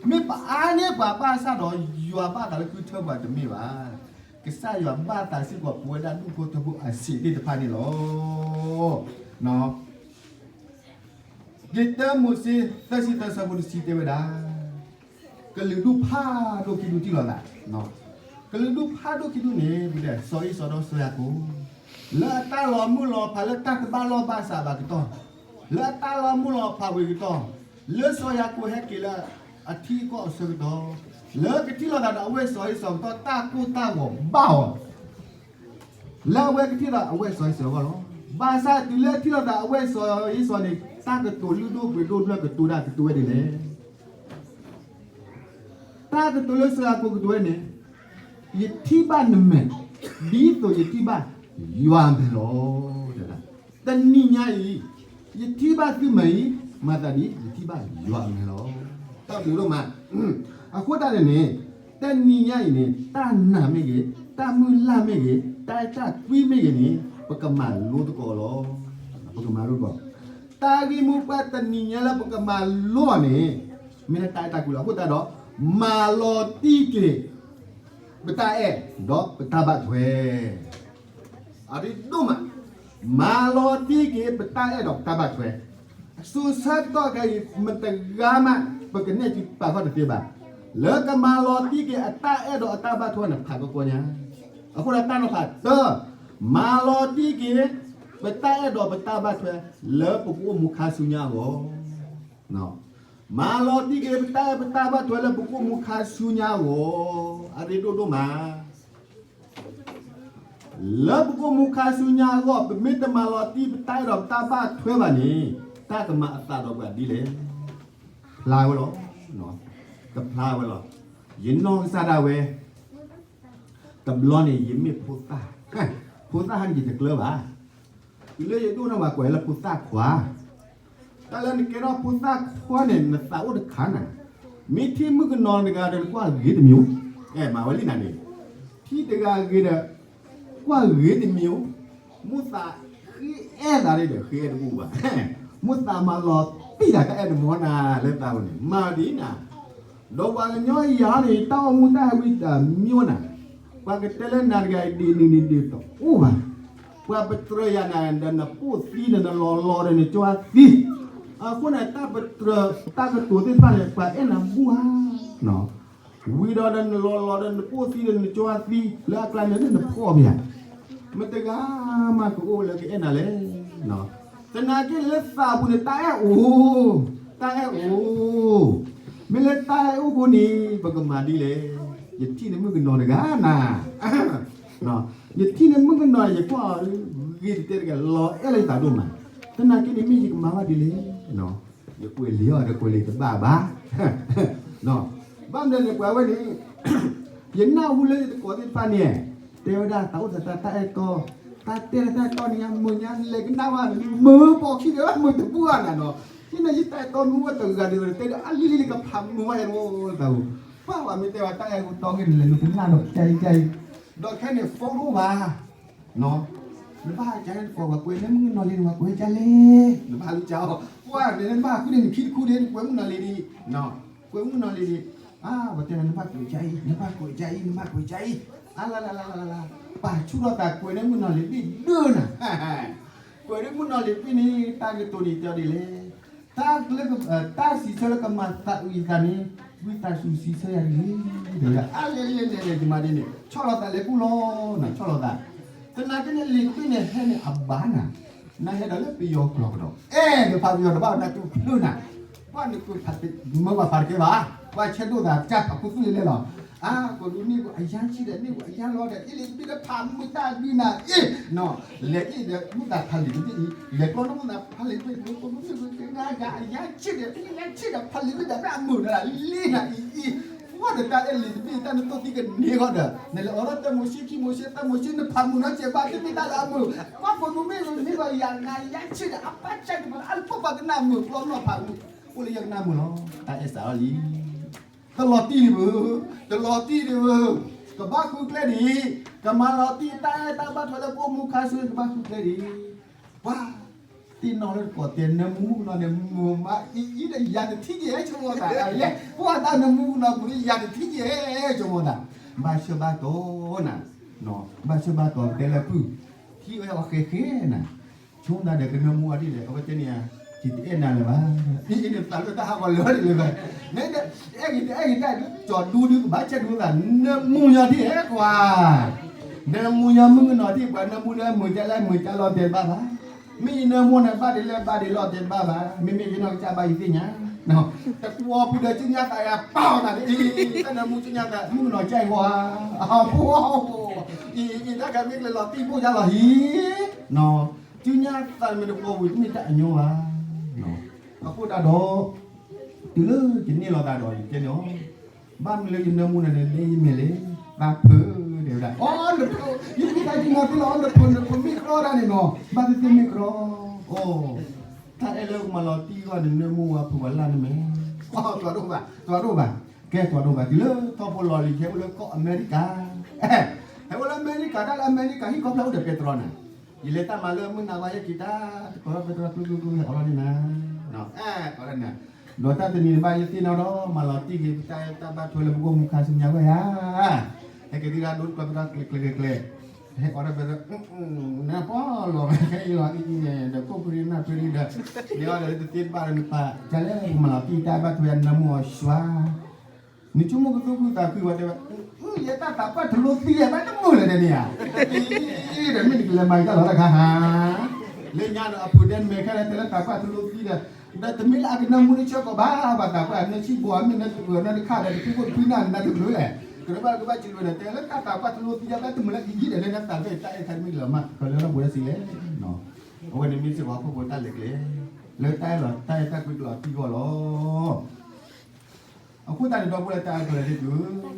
မ့ၢ်ပအါန့ၢ်ပှၤဘၣ်ဆၣ်ဒီး ယွၤဘၣ်သးလၢဃုထၢပှၤတမ့ၢ်ဘၣ်. ကစၢ်ယွၤဘၣ်သးစ့ၢ်ကီးပဝဲဒၣ်ဒူၣ်ဖိထၢဖိအဆံးသ့ၣ်တဖၣ်န့ၣ်လီၤ. လံာ်တၢမိၤၡ့ သၢဆံသၢ ဆၢဖိတဆံတဲဝဲဒၣ်, ကလုာ်ဒူၣ်ဖးဒိၣ်ခံဒူၣ်ထံၣ်လိာ်သး, ကလုာ်ဒူၣ်ဖးဒိၣ်ခံဒူၣ်န့ၣ် ပတဲစီၤအ့စီဒီးစီၤယၤကိာ်, လၢအတၢ်လီၤမုၢ်လီၤဖးလၢတၢ်တဘၣ်လီၢ်ဘၣ်စးဘၣ်ကတီၢ်, လၢအတၢ်လီၤမုၢ်လီၤဖးဝံၤကတီၢ်, လၢစီၤယၤကိာ်ဟဲက့ၤလၢအထံအကီၢ်အဆၢကတီၢ်, လၢကထံၣ်လိာ်သးဒီးအဝဲၢ်စီၤအ့စီကတီၢ် တၢ်ကိၢ်တၢ်ဂီၤဘၣ်အီၤ လၢအဝဲကထံၣ်လိာ်သးအဝဲၢ်စီၤအ့စီအဂီၢ်လီၤ. ဘၣ်ဆၣ်တုၤလၢထံၣ်လိာ်သးအဝဲၢ်စီၤအ့စီန့ၣ် တၢ်ကတိၤလုၢ်ဒိၣ်ပှ့ၤဒိၣ်ဘျၢၣ်ကတိၤတၢ်ကတိၤဝဲဒ်လဲၣ်. တၢ်ကတိၤလၢစီၤယၤကိာ်ကတိၤဝဲန့ၣ်, ယထံၣ်ဘၣ်နမဲာ်, ဒ်သိးယထံၣ်ဘၣ်ယွၤအမဲာ်လီၤ. တနံၤညါအံၤ, ယထံၣ်ဘၣ်သုမဲာ်အံၤ, မၤသးဒ်ယထံၣ်ဘၣ်ယွၤအမဲာ်လီၤ. တၢ်ဘျုးဒိၣ်မး. အဃိသတးန့ၣ်န့ၣ်, တနံၤညါအံၤန့ၣ် တၢ်နာ်မ့ၢ်ဂ့ၤ, တၢ်မုၢ်လၢ်မ့ၢ်ဂ့ၤ, တၢ်အဲၣ်တၢ်ကွံမ့ၢ်ဂ့ၤန့ၣ် ပကမၤလိသကိးလီၤ. ပကမၤလိသကိး. တၢ်ဂ့ၢ်မိၢ်ပှၢ်တနံၤညါလၢပကမၤလိအီၤန့ၣ်, မ့ၢ်လၢတၢ်အဲၣ်တၢ်ကွံလီၤ. အဃိသတးဒီး, မၤလီၤတံၢ်က့ၤ ပတၢ်အဲၣ်ဒီးပတၢ်ဘၣ်ထွဲ အရ့ဒိၣ်မး, မၤလီၤတံၢ်က့ၤပတၢ်အဲၣ်ဒီးပတၢ်ဘၣ်ထွဲ. စိၤဆၢကတီၢ်ခဲအံၤ မတဂၤမး ပကနဲၣ်စုပာ်ခီၣ်တသ့ဘၣ်, လၢကမၤလီၤတံၢ်က့ၤအတၢ်အဲၣ်ဒီးအတၢ်ဘၣ်ထွဲန့ၣ် ဖးကီကီညါ. အဃိဒီးတၢ်နီၤဖးတၢ, မၤလီၤတံၢ်က့ၤ ပတၢ်အဲၣ်ဒီးပတၢ်ဘၣ်ထွဲ လၢပကအိၣ်မူခါဆူညါအဂီၢ်. မၤလီၤတံၢ်က့ၤပတၢ်အဲၣ်ပတၢ်ဘၣ်ထွဲလၢပကအိၣ်မူခါဆူညါအဂီၢ်, အရ့ဒိၣ်ဒိၣ်မး. လၢပကအိၣ်မူခါဆူညါအဂီၢ် ပမ့ၢ်တမၤလီၤတံၢ်ပတၢ်အဲၣ်ဒီးပတၢ်ဘၣ်ထွဲဘၣ်န့ၣ် တၢ်ကမၤအသးဒီးပှၤဒ်လဲၣ်. ဖျါဝဲလီၤ. ကဖျါဝဲလီၤ. ယနီၢ်ကစၢ်ဒၣ်ဝဲ တဘျီန့ၣ် ယမ့ၢ်ဖိသၣ်, ဖိသၣ်ဟဲန့ၣ်ယတကျၢၤဘၣ်. တုၤလၢယဒိၣ်ထီၣ်ဘၣ်ကွၢ်လၢဖိသၣ်ခွါ, တၢ်လၢနကဲထီၣ်ဖိသၣ်ခွါန့ၣ် နသးအိၣ်တခါနၤ, မ့ၢ်ထံၣ်မုၣ်ကနီၤတဂၤဒီးနကွၢ်ဂ့ၤတမံၤ, အဲ မၤဝဲလံနၤန့ၣ်, ထံၣ်တဂၤဂ့ၤဒီး ကွၢ်ဂ့ၤတမံၤ, မိၣ်သးဃ့အဲၣ်သးဒီးဃ့အဲၣ်တအိၣ်ဘၣ်, မိၣ်သးမၤလီၤတံၢ်တၢ်အဲၣ်တမီၤနၤလၢသးဝဲန့ၣ် မၤဒ်နၤ ဒီးပှၤကညီယၤန့ၣ် တၢ်အိၣ်မူတၢ်ဟဲဝံတၢ်မံၤနၤ, ပှၤကတဲလၢနၤတဂၤအံၤဒ်န့ၣ်န့ၣ်ဒ်တအိၣ်ဘၣ်, ပှၤပတြၢၤယၤနၤဒီးနပိၢ်သံဒီးနလီၤလီၤဒီးနကၠီသံ, အဃိန့ၣ် တၢ်ပတြၢၤတၢ်ကတိၤသ့ၣ်တဖၣ်န့ၣ် ပှၤအဲၣ်နၤဘူၣ်ဧါ ဝံၤဒီးနလီၤလီၤဒီးနပိၢ်သံဒီးနကၠီသံ လၢအကျါန့ၣ်နဖှီၣ်ဘၣ်ဧါ, မတဂၤမးကအိၣ်လၢကအဲၣ်နၤလဲၣ်. သနာ်က့န့ၣ်လၢသးပူၤန့ၣ် တၢ်အဲၣ်အိၣ်, တၢ်အဲၣ်အိၣ်, မ့ၢ်လၢတၢ်အဲၣ်အိၣ်ဃိန့ၣ် ပကမၤဒ်လဲၣ်. ယထံၣ်န့ၢ်မုၣ်ကနီၤတဂၤနၤ, ယထံၣ်န့ၢ်မုၣ်ကနီၤ ယကွၢ်အီၤဂ့ၤတတဲတဂၤ လီၤအဲၣ်လၢယသးဒိၣ်မး, သနာ်က့န့ၣ်မ့ၢ်ယကမၤဘၣ်ဒ်လဲၣ်. ယကွဲးလံာ်အီၤဒီးကွဲးလံာ်တဘၣ်ဘၣ်, ဘၣ်မနုၤန့ၣ် ပှၤဝဲန့ၣ် ယနၢ်ဟူလၢယတံၤသကိးသ့ၣ်တဖၣ်န့ၣ် တဲဝဲဒၣ်တၢ်အိၣ်သးတၢ်တၢ်အဲၣ်တီ, တၢ်တဲလၢတၢ်အဲၣ်တီန့ၣ် ယမုာ်ညါလဲၤကနၣ်ဝဲ မုာ်ပိာ်ခံဒီးမုာ်တဘူၣ်ဘၣ်နၤနီၤ, ဟံးန့ၣ်ယတၢ်အဲၣ်တီမုာ်ဝဲတဂၤဒီး တဲဒီးအလံၤလံၤလံၤကဖးမုာ်ဝဲယဲၢ်တအိၣ်သးဧိၤ, ပှၤဝဲမ့ၢ်တဲဝဲ တၢ်အဲၣ်တီဂ့ၢ်န့ၣ် လဲၤနုာ်ကနၣ်ဒီးကယံၤကယံၤ, ဒီးခဲန့ၣ် phone တအိၣ်ဘၣ် နဘၣ်ကန့ၣ်တကိး ပှၤကွဲးန့ၢ်မုၣ်ကနီၤလံ နဘၣ်ကွဲးကလဲၣ်, နဘၣ်လူၤကအိၣ်, ပှၤန့ၣ်နဘၣ်ဃုန့ၣ်နခံတခူဒ့ နကွဲးမုၣ်ကနီၤလံဒံး, ကွဲးမုၣ်ကနီၤလံဒံး, အါ ပှၤတဲနဘၣ်ကွဲးကယံၤ နဘၣ်ကွဲးကယံၤ နဘၣ်ကွဲးကယံၤ, အါလါလါလါလါလါလါ, ပာ်ဆူၣ်ထီၣ်သးကွဲးန့ၢ်မုၣ်ကနီၤလံဒံးဒၢနၤ, ကွဲးန့ၢ်မုၣ်ကနီၤလံဒံးန့ၣ် တၢ်ကတိၤန့ၣ်တဲအီၤဒ်လဲၣ် တၢ်ကလၢ တၢ်စံးဆၢလၢကမၤသးအုးအသးန့ၣ် ဝံသးစူၤစံးဆၢယၤတဂ့ၤ, အါလဲၣ်လဲၣ်လဲၣ်လဲၣ် ယမၤဒ်န့ၣ် ဆီၣ်လီၤသးလဲၤကူၣ်လီၤနၤ ဆီၣ်လီၤသး, သနာ်က့န့ၣ် လံာ်တဘ့ၣ်န့ၣ် ဟဲန့ၣ်အဘၣ်နၤ, နဟဲဒီးလၢပယီၤကျိာ်ကဒီး, အဲၣ် နဖးပယီၤတဘၣ်နတူၢ်ဖျၢၣ်နၤ, ကွၢ်နကွၢ်ဖး မၢပှၤဖးတကဲဘၣ်, ကွၢ်ဆဲးဒိၣ်သးကၢ်ဖးခူသူၣ်လံလဲၣ်လီၤ, အါ ကဒုးန့ၢ်အယါဆံးဒီး န့ၢ်အယါလီၤဒီး အ့ၣ်လံာ်တဘ့ၣ်လၢဖးမုာ်တၢ်ဒုးနၤအ့ၣ်, လဲၤအ့ၣ်ဒီးမုၢ်သးဖးလံာ်တဘ့ၣ်အံၤ လဲၤကျီန့ၢ်မုၢ်သးဖးလံာ်တဘ့ၣ် ကဒုးန့ၢ်ကနၣ်ယါအယါဆံးဒီး အယါဆံးဒီး ဖးလံာ်တဘ့ၣ်ဒီး အမုာ်နၤလံနၤအံၤအံၤ, ကွၢ်ဒီးတၢ်အဲၣ်လံာ်တဘ့ၣ် တၢ်နတိၢ်သံကန့ၢ်ဂီၢ်ဒီး နလဲၤအိးထီၣ်တၢ်မိၤၡ့ခံမိၤၡ့ တၢ်မိၤၡ့နဖးမုာ်နီတစဲးဘၣ် တမ့ၢ်တၢ်လၢအမုာ်, ကွၢ်ဖိမုၣ်မ့ၢ်မ့ၢ်ဘၣ်ယၤနၤယါဆံးဒီး အပၢ်ကၢ်တမၤအါလၢပှၤကနၣ်မုာ် ကျီနီၢ်ဖးမုာ်, အိၣ်လၢယကနၣ်မုာ်လီၤ, တၢ်အဲၣ်စးအီၤလံ တလီၤတံၢ်ဒံးဘၣ်, တလီၤတံၢ်ဒံးဘၣ်, ကဘၣ်ဃုကျဲဒံး, ကမၤလီၤတံၢ်တၢ်အဲၣ်တၢ်ဘၣ်ထွဲလၢပအိၣ်မူခါဆူ ကဘၣ်ဃုကျဲဒံး, ပှၤ, တ့ၢ်နီၣ်လၢတကိးတဲ နၢမူမုၣ်ကနီၤန့ၣ် မုာ်မးအံၤအံၤဒီးယၤတထံၣ်က့ၤ ဆိကမိၣ်သး, ပှၤတၢ်နၢမူကနီၤပူၤန့ၣ် ယၤတထံၣ်က့ၤ ဆိကမိၣ်သး, ဘၣ်ဆၢဘၣ်တီၤနၤ, ဘၣ်ဆၢဘၣ်တီၤတဲလၢဖုၣ်, ထံၣ်ဝဲအီၤဃဲဃဲနၤ ဆိကမိၣ်သးဒီးကနၢမူအီၤဒ်လဲၣ် အဝဲတဲန့ၣ်ဧါ, ယတအဲၣ်နၤလၢၤဘၣ်, အံၤအံၤန့ၣ်သးလၢတၢ်ဟးဂီၤလၢာ်ဒ်လဲၣ်ဘၣ်, နတအဲၣ်ဂ့ၤတအဲၣ်ဂ့ၤတၢ်ဒုး ကၠီၤဒူဒုးကဘၣ်ဆဲးဒူသး နၢမူညီထံၣ်ဟဲကွၢ်, နၢမူညီမုၣ်ကနီၤထံၣ် ပှၤနၢမူလၢမုာ်ကၢ်လၢမုာ်ကၢ်လီၤတဲာ်တဘၣ်ဘၣ်, မ့ၢ်ယနၢမူန့ၣ် ဘၣ်ဒ်လဲၣ်ဘၣ်ဒ်လီၤတဲာ်တဘၣ်ဘၣ်, မ့မ့ၢ်ယနီၢ်ကစၢ်ဘၣ်ယသ့ၣ်ညါ တကွီၤပူၤဒီး ကၠူညါသးယၤပာ်အီၤနၤဒ်အံၤ, တၢ်နၢမူကၠူညါသး မုၣ်ကနီၤကၠဲၢ်ဝါ, အဖိ, အံၤအံၤတၢ်ကမ့ၢ်ကလဲၤလီၤတံၢ်ဘိၣ်ယါလီၤဟံၣ်, ကၠူညါသးမ့ၢ်တကွီၤပူၤ တမ့ၢ်တၢ်အညီဘၣ်, အဃိဒၣ်ဒီး တုၤလၢယန့ၢ်လီၤသးဒီး ယတဲန့ၣ်အီၤ, ဘၣ်မနုၤလၢယနၢမူနၤန့ၣ် လၢယမဲာ်လဲၣ်, သးဖုၣ်တဲဝဲဒၣ်, အီ နဖိ, ယသံသးကံမီၤသ့လီၤ နဖိ နဖိမ့ၢ်ကြီဒၣ်န့ၣ်နီၤ, ဘၣ်သ့ၣ်သ့ၣ်မ့ၢ်ကြီ, အိ, တၢ်အဲၣ်လၢကမၤလီၤတံၢ်အဂီၢ်န့ၣ် နၢမူဝဲဖုၣ်ပှၤလၢ်န့ၣ်မ့ၢ်, အိ, တွၤဒိၣ်ဘၣ်, တွၤဒိၣ်ဘၣ်, ကဲတွၤဒိၣ်ဘၣ် တုၤလၢထီၣ်ဖိလီၤလံၤ ဟဲအိၣ်လၢကီၢ်အမဲရကၤ, ဟဲအိၣ်လၢအမဲရကၤ တၢ်လၢအမဲရကၤ ဟံၣ်ခီဖျိအိၣ်ဒီးပဲတြီနၤ, ယလဲၤတၢ်မၤလၢမုၢ်နၤဝါယဲက့ၤတၢ် တကိးထီၣ်ပဲတြီကျူကျူကျူ ဟဲအိးထီၣ်န့ၣ်နၤ, အဲၣ်ကိးထီၣ်န့ၣ်, ဒီးတၢ်တနံၤဘၣ်ယသ့ၣ်နီၣ်ဒီး မၤလီၤတံၢ်က့ၤ ပတၢ်အဲၣ်တၢ်ဘၣ်ထွဲလၢပကအိၣ်မူခါဆူညါဝဲဧါ, ဟဲက့ၤဒုၣ်ဒါဒိတကျီပတြီကျဲကျဲကျဲကျဲ, ဟဲအိးထီၣ်ပဲတြီ, နပီလီၤခဲအံၤလီၤအံၤန့ၣ် ဒီးကိၣ်ဖုရံနၢ်ဖုရံဒီး, န့ၣ်အီၤဒီးလၢတသ့တဘၣ်ဒီးနပာ် ကလဲၣ် မၤလီၤတံၢ်တၢ်ဘၣ်ထွဲနၢမူအီၤဆှါ နဆိကမိၣ်ကသူၣ်ခုသးခုဝဲတဲဝဲ, ယဲတၢ်သးပှၢ်တလိသံယဲဘၣ်တမုာ်လၢၤဒဲးန့ၣ်ဧါ, အံၤဒီးမ့ၢ်နကလဲၤမၤကတၢ်လီၤတခါဟါ, လၢညါဒီးအပုၢ်ဒဲနမဲာ်ခဲလၢာ်တဲလၢသးပှၢ်တလိသံဒီး, ဒီးတမ့ၢ်လၢအကနၢမူတဆၢကီးဘၣ်, ဘၣ်သးပှၢ်နၢဆံဘိးမ့ၢ်နၢတဂၢၢ်နၢတခါဒီး တဖုဖိတဖုနၢ်နၢတကလုာ်လဲၣ်, ကရၢဘၣ်ကဘၣ်စံးဝဲဒီး တဲလၢတၢ်သးပှၢ်တလိသံဒီး တမုာ်လၢကယံာ်ဒီးလၢနသးဖဲတၢ်အဲၣ်ခါတမ့ၢ်လၢၤမး ကလၢနဘိးဒၣ်စံးလဲၣ်, အဝဲန့ၣ်မ့ၢ်စ့ၢ်ကီးဟီၣ်ခိၣ်ဖိတၢ်လဲၤကျဲ, လၢတၢ်အဲၣ်လီၤတၢ်အဲၣ်တၢ်ကွံကျိာ်အပံၤဂီၢ်လီၤ. အဃိသတးန့ၣ် ဒီပုၢ်ဝဲၢ်တၢ်အဲၣ်ကျဲၤဒ်တုၤ,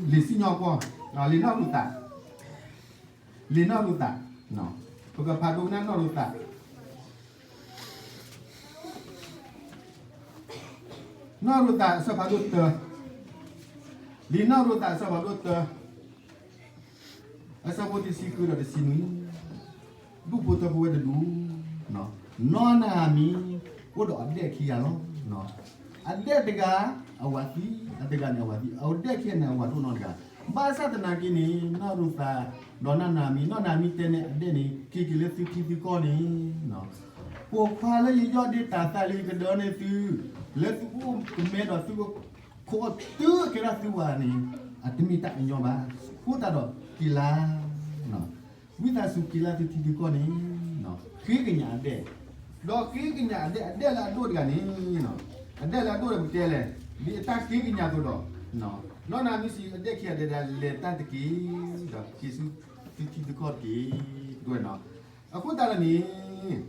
လံာ်စံၣ်ညီၣ်ကွီၢ်, လံာ်နီၢ်ရူၤသး, လံာ်နီၢ်ရူၤသး, ပကဖးဒိကနၣ်နီၢ်ရူၤသး, နီၢ်ရူၤသးအဆၢဖးဒိၣ်တၢ, လံာ်နီၢ်ရူၤသးအဆၢဖးဒိၣ်တၢ, အဆၢဖိတဆံဃုဒီးတဆံနွံ, ဒူၣ်ဖိထၢဖိဝဲတဒူၣ်, နီၢ်နၤမံၤ, အိၣ်ဒီးအဒဲၣ်ခံဂၤလီၤ. အဒဲၣ်တဂၤ, အဝၤသံ, အတဂၤန့ၣ်အဝၤသံ, အဒဲၣ်ခံဂၤန့ၣ် အဝၤဒိၣ်နီၢ်တဂၤ, ဘၣ်ဆၣ်သနာ်က့န့ၣ် နီၢ်ရူၤသး, ဒီးနီၢ်နၤမံၤ, နီၢ်နၤမံၤတဲန့ၣ် အဒဲၣ်န့ၣ် က့ၤက့ၤလၢသုထံသုကီၢ်န့ၣ်, ပိာ်ခွါလၢယယီၢ်ဒ့တၤသၣ်လၢယကဒၢန့ၢ်သု, လၢသုကအိၣ်ကမဲဒီးသုကခိးအီၤတုၤကဲထီၣ်သုဝၤန့ၣ်, အတမ့ၢ်တၢ်အညီဘၣ်. အဃိသတးဒီးက့ၤလၢ်, ဝံသးစူၤက့ၤလၢ်သုထံသုကီၢ်န့ၣ်, ဃ့ကညးအဒဲၣ်, ဒီးဃ့ကညးအဒဲၣ်, အဒဲၣ်လၢအဒိၣ်တဂၤန့ၣ်, အဒဲၣ်လၢအဒိၣ်ဒီးပတဲလဲၣ်, ဒ်အတၢ်ဃ့ကညးအသိးဒီး, နီၢ်နၤမံၤစံးအဒဲၣ်ခံဂၤဒဲးဒၣ် လဲၤတၢ်တက့ၢ်, ဒီးက့ၤဆူသုထံသုကီၢ်တက့ၢ်, အဃိသတးဒီးန့ၣ်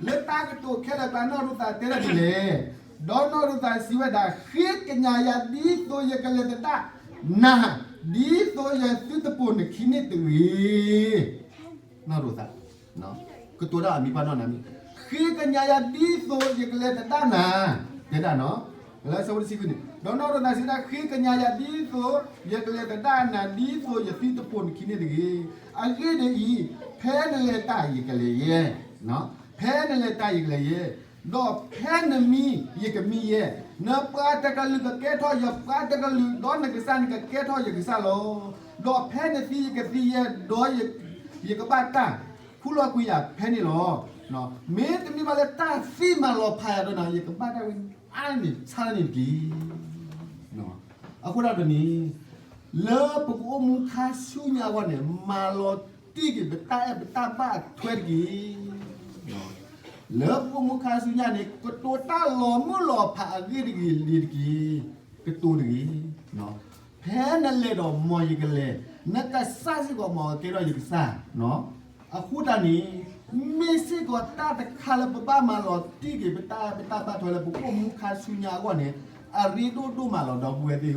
လၢတၢ်ကတိၤခဲလၢာ်ကျါ နီၢ်ရူၤသးတဲဒၣ်ဒ်လဲၣ်, ဒီးနီၢ်ရူၤသးစံးဝဲဒၣ် ဃ့ကညးယၤဒ်သိးယကလဲၤသဒၣ်နၤ, ဒ်သိးယသုတပိာ်နခံန့ၣ်တဂ့ၤ. နီၢ်ရူၤသး, ကတိၤဒၣ်အမံၤပှၢ်နီၢ်နၤမံၤ, ဃ့ကညးယၤဒ်သိးယကလဲၤသဒၣ်နၤ, တဲဒၣ်နီၤ, လၢဆၢဖိတဆံဃုန့ၣ်, ဒီးနီၢ်ရူၤသးစံးဒၣ် ဃ့ကညးယၤဒ်သိးယကလဲၤသဒၣ်နၤ ဒ်သိးယသုတပိာ်နခံန့ၣ်တဂ့ၤ. အဂ့ၢ်ဒ်အံၤ, ဖဲနလဲၤတၢ်ယကလဲၤယဲ, ဖဲနလဲၤတၢ်ယကလဲၤယဲ, ဒီးဖဲနမံယကမံယဲ, နပှၤတကလုာ်ကကဲထီၣ်ယပှၤတကလုာ်, ဒီးနကစၢ်န့ၣ်ကကဲထီၣ်ယကစၢ်လီၤ. ဒီးဖဲနသံယကသံယဲ, ဒီးယကဘၣ်တၢ်ခူၣ်လီၤကွံာ်ယၤဖဲန့ၣ်လီၤ. မ့တမ့ၢ်ဘၣ်လၢတၢ်သံမၤလီၤဖးယၤဒီးနၤ, ယကဘၣ်တၢ်ဝဲအါန့ၣ်ဆါန့ၣ်တက့ၢ်. အဃိဒၣ်ဒီးန့ၣ်, လၢပကအိၣ်မူခါဆူညါအဂီၢ်န့ၣ်, မၤလီၤတံၢ်က့ၤပတၢ်အဲၣ်ပတၢ်ဘၣ်ထွဲတက့ၢ်. လၢပအိၣ်မူခါဆူညါန့ၣ် ကတိၤတၢ်လီၤမုၢ်လီၤဖးအဂ့ၢ်တဂ့ၤလံတက့ၢ်, ကတိၤတဂ့ၤ. ဖဲနလဲၤဒီးမ်ယကလဲၤ, နကစၢ်စ့ၢ်ကီးမ်ကကဲထီၣ်ယကစၢ်. အဃိတၢ်န့ၣ်, မ့ၢ်စ့ၢ်ကီးတၢ်တခါလၢပဘၣ်မၤလီၤတံၢ်က့ၤပတၢ်အဲၣ်ပတၢ်ဘၣ်ထွဲလၢပကအိၣ်မူခါဆူညါအဂီၢ်န့ၣ်, အရ့ဒိၣ်ဒိၣ်မးလီၤ ဒီပုၢ်ဝဲၢ်သ့ၣ်ဧၢ.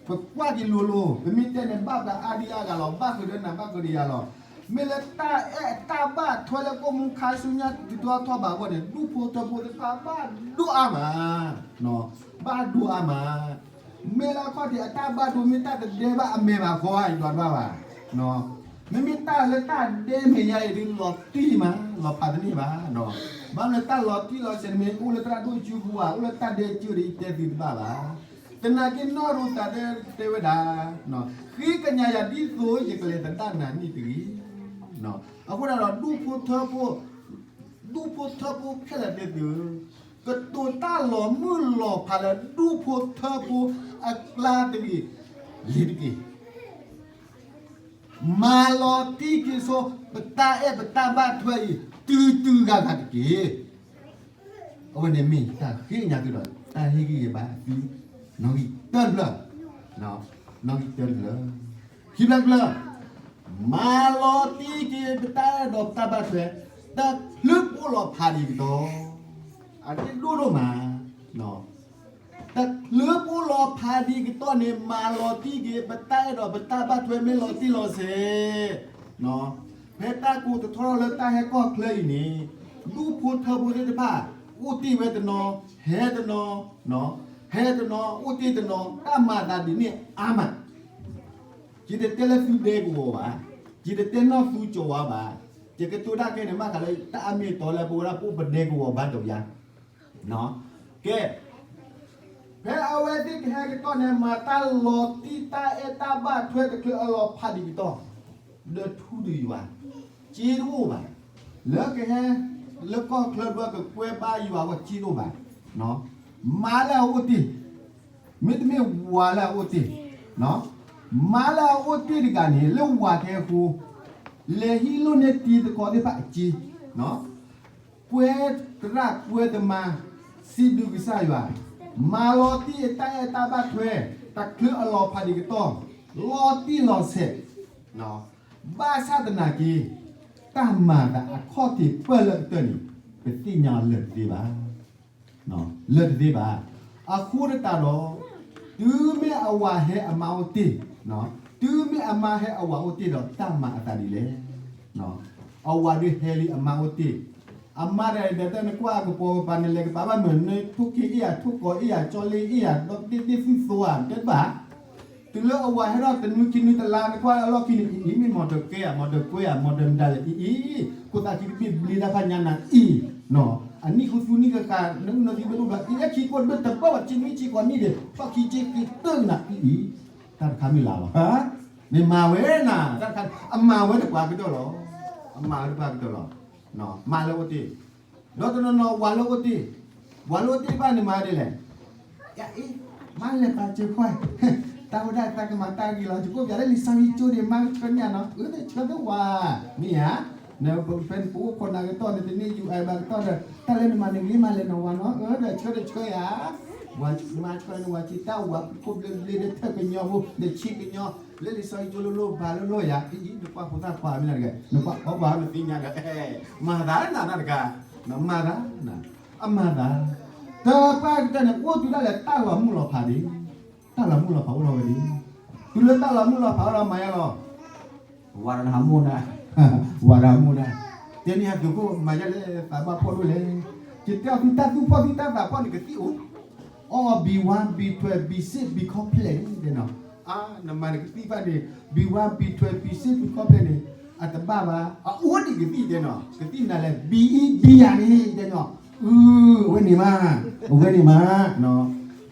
ပကွၢ်က့ၤလိၤလိၤ, ပမ့ၢ်တဲန့ၣ် ဘၣ်ပှၤအါဒံအါဂၤလီၤ, ဘၣ်ဃုာ်ဒီးနၤ ဘၣ်ဃုာ်ဒီးယၤလီၤ. မ့ၢ်လၢတၢ်အဲၣ်အတၢ်ဘၣ်ထွဲလၢကအိၣ်မူခါဆူညါတထီထီၣ်ဘၣ်အဂီၢ်န့ၣ်, ဒူၣ်ဖိထၢဖိသ့ၣ်တဖၣ်ဘၣ်ဒိၣ်အါမး, ဘၣ်ဒိၣ်အါမး. မ့ၢ်လၢအခီၣ်ထံးအတၢ်ဘၣ်ဒိမ့ၢ်တၢ်တဒဲဘၣ်အမဲာ်ဘၣ်ဃီ, ယွၤတဘၣ်ဘၣ်. မ့မ့ၢ်တၢ်လၢတၢ်ဒဲမဲာ်ညါအံၤဒုး လီၤတံၢ်မး, လီၤဖးတန့ၢ်ဘၣ်. ဘၣ်မနုၤတၢ်လီၤတံၢ်လီၤဆဲးန့ၣ်မ့ၢ် အိၣ်လၢသရၣ်ဒိၣ်စုပူၤဧါ, အိၣ်လၢတၢ်ဒဲစုဒီး ယတဲသုတဘၣ်ဘၣ်. သနာ်က့နီၢ်ရူၤသးတဲဝဲဒၣ်, ဃ့ကညးယၤဒ်သိးယကလဲၤသဒၣ်နၤန့ၣ်တဂ့ၤ. အဃိဒၣ်ဒီး ဒူၣ်ဖိထၢဖိ, ဒူၣ်ဖိထၢဖိခဲလၢာ်သ့ၣ်သုဧၢ, ကတိၤတၢ်လီၤမုၢ်လီၤဖးလၢဒူၣ်ဖိထၢဖိအကျါတဂ့ၤ, လံၤတက့ၢ်. မၤလီၤတံၢ်က့ၤဆိ ပတၢ်အဲၣ်ပတၢ်ဘၣ်ထွဲအံၤ တုၤတုၤဂၤဂၤတက့ၢ်. အဝဲန့ၣ်မ့ၢ်တၢ်ဃ့ကညးသုဒီး တၢ်ဟ့ၣ်ဂံၢ်ဟ့ၣ်ဘါသု, နီၣ်ဂံၢ်တၢတဖျၢၣ်, နီၣ်ဂံၢ်တၢတဖျၢၣ်, ခံဖျၢၣ်တဖျၢၣ်, မၤလီၤတံၢ်က့ၤပတၢ်အဲၣ်ဒီးပတၢ်ဘၣ်ထွဲ တချုးပအိၣ်လီၤဖးဒံးကတီၢ်, အဒိၣ်ဒိၣ်မး တချုးပအိၣ်လီၤဖးဒံးကတီၢ်န့ၣ် မၤလီၤတံၢ်က့ၤ ပတၢ်အဲၣ်ဒီးပတၢ်ဘၣ်ထွဲမ့ၢ်လီၤတံၢ်လီၤဆဲး, ဖဲတၢ်ကိးတထီထီၣ်လၢတၢ်ဟဲကီၢ်ချၢအံၤန့ၣ်, ဒူၣ်ဖိထၢဖိသ့ၣ်တဖၣ် အိၣ်တ့ၢ်ဝဲတနီၤ, ဟဲတနီၤ, ဟဲတနီၤ အိၣ်တ့ၢ်တနီၤ တၢ်မၤသးဒ်န့ၣ်အါမး. ယတတဲလၢသုဒဲကဝီၤဘၣ်, ယတတဲနီၢ်သူကၠီၤဝါဘၣ်, ယကတိၤတၢ်ခဲန့ၣ် မ့ၢ်ဃးလၢတၢ်အမ့ၢ်အတီလၢပဝဲဒၣ်ပအိၣ်ပဒဲကဝီၤဘၣ်ဒီးယၤ, ကဲ, ဖဲအဝဲသ့ၣ်ကဟဲကတီၢ်န့ၣ် မၤတၢ်လီၤတံၢ်တၢ်အဲၣ်တၢ်ဘၣ်ထွဲတချုးအလီၤဖးဒံးကတီၢ်, ဒီးထူဒီးယွၤ, စ့တအိၣ်ဘၣ်, လၢကဟဲ, လၢကီၢ်ချၢဒွဲကကွဲဘါယွၤအဂီၢ်စ့တအိၣ်ဘၣ်, မါလၢအအိၣ်တ့ၢ်, မ့တမ့ၢ်ဝၤလၢအအိၣ်တ့ၢ်, မါလၢအအိၣ်တ့ၢ်တဂၤန့ၣ် လၢဝၤကဟဲဃိ, လဲၤဟံးလိၢ်န့ၢ်တံၤသကိးသ့ၣ်တဖၣ်အစ့ ကွဲသရၣ်ကွဲသမါ, စံးဘျုးကစၢ်ယွၤ, မၤလီၤတံၢ်အတၢ်အဲၣ်တၢ်ဘၣ်ထွဲ, တချုးအလီၤဖးဒံးကတီၢ်, လီၤတံၢ်လီၤဆဲး, ဘၣ်ဆၣ်သနာ်က့ တၢ်မၤသးအခီၣ်ထံးပၢၢ်လၢကတၢၢ်န့ၣ် ပသ့ၣ်ညါအီၤလၢာ်တသ့ဘၣ်. လၢာ်တသ့ဘၣ်. အဃိသတးဒီး တုၤမ့ၢ်အဝၤဟဲအမါအိၣ်တ့ၢ်, တုၤမ့ၢ်အမါဟဲအဝၤအိၣ်တ့ၢ်ဒီး တၢ်မၤအသးဒ်လဲၣ်. အဝၤဒုးဟဲလံအမါအိၣ်တ့ၢ်, အမါတဂၤဒီး တၢ်နကွၢ်ကပီၤကပၤ နလဲၤကပၤဘၣ်မုၢ် နထိၣ်က့ၤအ့ၣ်ယၤ ထိၣ်ကီၤအ့ၣ်ယၤ ကၠီလ့အ့ၣ်ယၤ ဒီးတ့ၢ်တ့ၢ်သူၣ်သိဧါ တဲတဘၣ်. တုၤလၢအဝၤဟဲထီၣ်တနွံခံနွံတလါ နကွၢ်လၢအလီၢ်ခံန့ၣ် အံၤအံၤ မ့ၢ်မီၢ်တကဲဧါ မီၢ်တကွဲဧါ မီၢ်တမတၤလဲၣ် အံၤအံၤ ခိၣ်သးခံတဘ့ၣ်ဘျ့တၢ်ဖးညါနၤအံၤ, အနံၣ်ဃုသူနံၣ်ဃုဃာ် နအုၣ်နီၢ်သံဘၣ်ဒိၣ်ဘျီ အံၤ အခံကိးတဘ့ၣ်တဘၣ်ဘၣ် ဆံနွံဆံဃိးနံၣ်ဒီး ထီၣ်ခံဆံခံတၢၢ်နၤအံၤအံၤ, တၢ်တခါမ့ၢ်လၢ်လီၤ. မ့ၢ်မၤဝဲနၤ တၢ်တခါ အမၤဝဲတပှၤကတၢၢ်လီၤ. အမၤဝဲတပှၤကတၢၢ်လီၤ. မါလၢအိၣ်တ့ၢ်, ဒီးတနီၤနီၤဝၤလၢအိၣ်တ့ၢ်, ဝၤလၢအိၣ်တ့ၢ်တဖၣ်န့ၣ်မၤဒ်လဲၣ်, ယအံၤ မါလဲၤပာ်စၢၤခွါ, တၢ်ဝဲဒၣ်သးကမၤတၢ်ဂ့ၤလီၤ ယကိးပၠးလၢလံာ်စီဆှံကၠိန့ၣ် မါကဆှၢန့ၢ်နီၤ အၢ ဒီးဆှၢဒီးဝၤ, မ့ၢ်ဧါ, နဖဲနပအိၣ်ခိးနၤကတီၢ် နတန့ၢ်ယူၤအါဘၣ်ကတီၢ်ဒီး တၢ်လၢနမၤန့ၣ်ဂ့ၤမးလဲၤနီၤဝၤနီၤ အၢ ဒီးဆှၢဒီးဆှၢယၤ, ဝၤမါဆှၢန့ၢ်ဝၤဆံးတၢ်ဝၤခိၣ်ဘျ့ဘျ့ဒီးထၢၣ်ကညီဖိ ဒီးဆံးကညီ လၢလံာ်စီဆှံကၠိလိၤလိၤဘၣ်လိၤလိၤယၤ အံၤ နကွၢ်ဖိသၣ်ခွါမ့ၢ်နၤတဂၤ နကွၢ်အီၣ်ပှၤနသ့ၣ်ညါဒီး မၤသးနၤနၤတဂၤ, မၤသးနၤ, အမၤသး, တပှၢ်ကတၢၢ်န့ၣ် အိၣ်တုၤဒၣ်လဲာ်တၢ်လီၤမုၢ်လီၤဖးဒံး, တၢ်လီၤမုၢ်လီၤဖးအိၣ်ထီၣ်ဝဲဒံး, တုၤလၢတၢ်လီၤမုၢ်လီၤဖးအိၣ်ထီၣ်မၤယါလီၤ, ဝၤဒီးနဟးမိၢ်နၤ, ဝၤဒီးဟးမိၢ်နၤ, တဲန့ၢ်ဟဲသုးခိၣ်မၤယါလၢသးဘၣ်ဖှီၣ်ဒိၣ်လဲၣ်, ယတဲအီၤသုတၢ်သူၣ်ဖှီၣ်သုတၢ်သးဖှီၣ်န့ၣ်ကသံၣ်အိၣ် အီၣ် B one B twelve B six B complex တဲနီၤ, နမၤနကသံၣ်ဘၣ်န့ၣ် B one B twelve B six B complex န့ၣ် အတဘၣ်ဘၣ် အအိၣ်ဒံးကသံၣ်တဲနီၤ ကသံၣ်နၤလဲၣ် B E B ယၤန့ၣ်တဲနီၤ, အဝဲန့ၣ်မး, အဝဲန့ၣ်မး,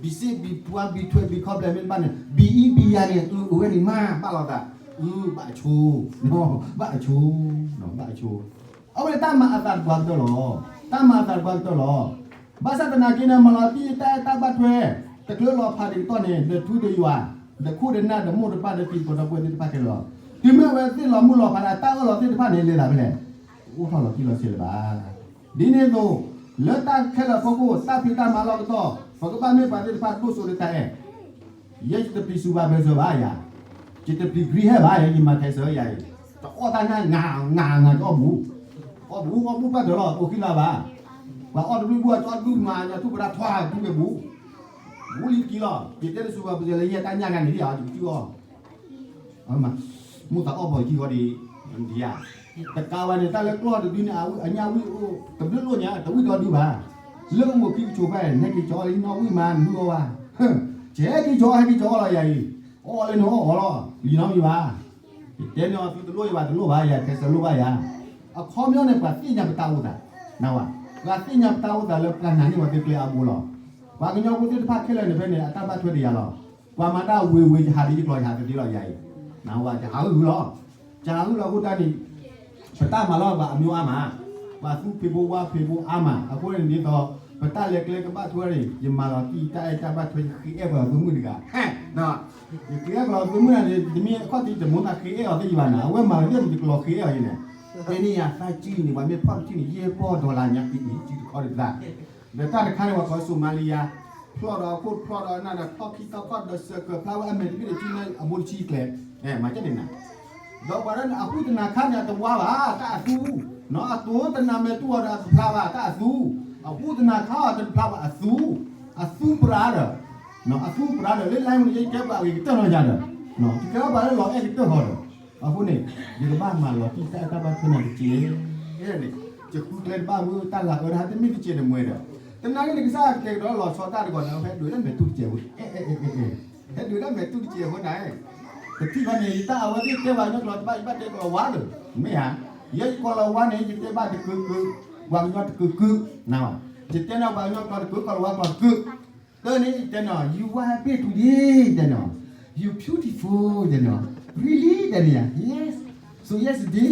B six B one B twelve B complex မ့ၢ်တဘၣ်န့ၣ် B E B ယၤန့ၣ် အဝဲန့ၣ်မး ဘၣ်လိာ်သး, ဘၣ်အဆိ, ဘၣ်အဆိ, ဘၣ်အဆိ အဝဲန့ၣ်တၢ်မၤအသးတပှၤကတၢၢ်လီၤ, တၢ်မၤအသးတပှၤကတၢၢ်လီၤ, ဘၣ်ဆၣ်သနာ်က့န့ၣ် မၤလီၤတံၢ်တၢ်အဲၣ်တၢ်ဘၣ်ထွဲ, တချုးလီၤဖးဒံးကတီၢ်န့ၣ် ဒီးထူဒီးယွၤ, ဒီးခိၣ်ဒီးနၢ်ဒီးမိၢ်ဒီးပၢ်ဒီးတံၤသကိးဒီပုၢ်ဝဲၢ်သ့ၣ်တဖၣ်ခဲလၢာ်လီၤ, တုၤမ့ၢ်အဝဲသ့ၣ်လီၤမုၢ်လီၤဖးဒီးတၢ်အၢၣ်လီၤသ့ၣ်တဖၣ်န့ၣ် လဲၤသးဖဲလဲၣ်, အိၣ်ထီၣ်လီၤတံၢ်လီၤဆဲးလၢၤဘၣ်, ဒ်န့ၣ်အသိး, လၢတၢ်ခဲလၢာ်အဖီခိၣ် တၢ်ဖံးတၢ်မၤလီၢ်ကတီၢ် ပကဘၣ်မ့ၢ်ပှၤသ့ၣ်တဖၣ်ဒိၣ်စိလၢတၢ်အဲၣ် ယဲယတပျံၤ supervisor ဘၣ်ယၤ, ယတပျံၤ green hair ဘၣ်ယၤ ယမၤ cancer ယၤအံၤ, တအီၣ်တၢ်နၢ် နၤ နၤ နၤ ကအီၣ်ဘူး, အီၣ်ဘူး အီၣ်ဘူးဘၣ်တၢၢ်လီၤ အိၣ်ခံလါဘၣ်, ပှၤအီၣ်တဘျုးဘူး အီၣ်တဘျုးမၤ ယထူၣ်ပရၣ်ထွါဘူးက့ဘူး, ဘူးလံတကံလီၤ, ယတဲလၢ supervisor လၢယဲတၢ်ညၣ်ဂၤန့ၣ် ယကတုၢ်အီၣ် မိၢ်သးအီၣ်ပီၤယခံဃီဒီး, ဒ်ယၤ, တကးဝဲန့ၣ် တၢ်လၢကျီၢ်တဒုန့ၣ် အဝံၣ်အညၣ်ဝံၣ်အိၣ် တဘျုးလိၣ်ညါ တဝံၣ်ဒီဒုဘၣ်, လၢအမိၢ်ခံကဆိးဖဲ နဟဲက့ၤကၠီအီၣ်လၢယနီၣ်ဝံၣ်မး နဟုအီၣ်ဘၣ်, ကဟဲက့ၤကၠီ ဟဲက့ၤကၠီအီၣ်လီၤယၤအံၤ, အီၣ်လၢနအီၣ်အီၤလီၤ, ယနီၣ်မံၤဘၣ်, ယတဲန့ၢ်အီၤသုတလိၣ်ယဘၣ်တလိၣ်ဘၣ်ယၤ cancer လိၣ်ဘၣ်ယၤ, အခီပညီန့ၣ် ပှၤသ့ၣ်ညါပတၢ်အိၣ်သး, နဝဲ, ပှၤသ့ၣ်ညါပတၢ်အိၣ်သးလၢပှၤနာ်န့ၢ်ဝဲသုကျဲအါဘိလီၤ, ပှၤကညီဖိသ့ၣ်တဖၣ်ခဲလၢာ်န့ၣ်ဖဲန့ၣ် အတၢ်ဘၣ်ထွဲဒံးယၤလီၤ, ပှၤမၤတၢ်ဝ့ၤဝ့ၤ ယဟးဒ်ယကျိၤယဟးတသ့လီၤယၤအံၤ, နဝဲ ယဟးဂုာ်လီၤ, ယဟးဂုာ်လီၤအဃိတၢ်န့ၣ်, ပတၢ်မၤလီၢ်ပှၤအမံၤအါမး, ပှၤသူဖံးဖိဝါဖံးဖိအါမး အဃိန့ၣ်ဒ်သိး, ပတၢ်လဲၤကျဲကဘၣ်ထွဲန့ၣ် ယမၤလီၤတံၢ်တၢ်အဲၣ်တၢ်ဘၣ်ထွဲ ယဃ့အဲၣ်ပှၤသုးမုၢ်တဂၤ, ယဃ့အဲၣ်ပှၤသုးမုၢ်န့ၣ် တမ့ၢ်အခီၣ်ထံးတမူသးဃ့အဲၣ်အီၤသ့ၣ်ယဘၣ်နၤ အဝဲမၤလီၤတံၢ်ယကျိၤဃ့အဲၣ်အီၤယန့ၣ်, တဲန့ၢ်ယၤသးကံၢ်န့ၣ် ပှၤမ့ၢ်ဖီၣ်တထံၣ်န့ၣ် ယဲၢ်ပီၢ်ဒီလါညါကံၢ်အံၤ စုတခီတသး ဒီးတၢ်တခါန့ၣ် ပှၤကိး Somalia, ဖျီၣ်ဒီးအခိၣ်ဖျီၣ်ဒီးနၢ်ဒီးဖျီၣ်ခံသီခီၣ်ဒီးစၢၤကၢၤဖျါဝဲအမဲာ်တဘ့ၣ်တဆံန့ၣ် အဘိတဆံကျဲ, မၤကဲန့ၣ်နၤ, ဒီးပှၤလၢအဃုသနာ်ခါန့ၣ် အတဝါဘၣ် တၢ်အသူ, အတိၤတနၤမဲာ်တူၢ်အီၤဒီးအတဖျါဘၣ် တၢ်အသူ, အဃုသနာ်ခါအီၤတဖျါဘၣ်အသူ, အသူပြးဒီး, အသူပြးဒီး လၢလၢမနုၤယဲယကဲပှၤဂ့ၤကတၢၢ်နီၢ်ယၤဒီး, ယကဲပှၤလၢလီၤအဲၣ်ကတၢၢ်ဃီဒီး, အဃိန့ၣ်, ယကဘၣ်မၤလီၤတံၢ်တၢ်အဲၣ်တၢ်ဘၣ်ထွဲနၤတက့ၢ်, န့ၣ်, ယဃုကျဲတဘၣ်ဝဲတၢ်လၤအၢတဟါတမ့ၢ်တက့ၢ်န့ၣ်မွဲဒီး, တနာ်က့န့ၣ်ကစၢ်ကတဲာ်ကတီၤလီၤဆီတၢ်တဂီၤန့ၣ် ဟဲဒုးတၢ်မဲာ်တူၢ်တကဲးဝဲ, ဟဲဒုးတၢ်မဲာ်တူၢ်တကဲးအဃိန့ၣ်, တထံၣ်ဘၣ်န့ၣ် ယတၢ်အဝဲသ့ၣ်တဲဘၣ်ညီကျိာ်တဘၣ် ယဘၣ်တဲကလီၤဝါလၢ, မ့ၢ်ဧါ, ယဲယကလီၤဝါန့ၣ် ယတဲဘၣ်တကုာ်ကုာ်, ပှၤကညီတကုာ်ကုာ်, ယတဲန့ၣ်ပှၤကညီကျိာ်တကုာ် ကလီၤဝါကျိာ်တကုာ်, တၢ်န့ၣ် ယတဲန့ၣ် you are happy today ယတဲန့ၣ်, you beautiful ယတဲန့ၣ်, really ယတဲန့ၣ်ဧါ, yes, so yesterday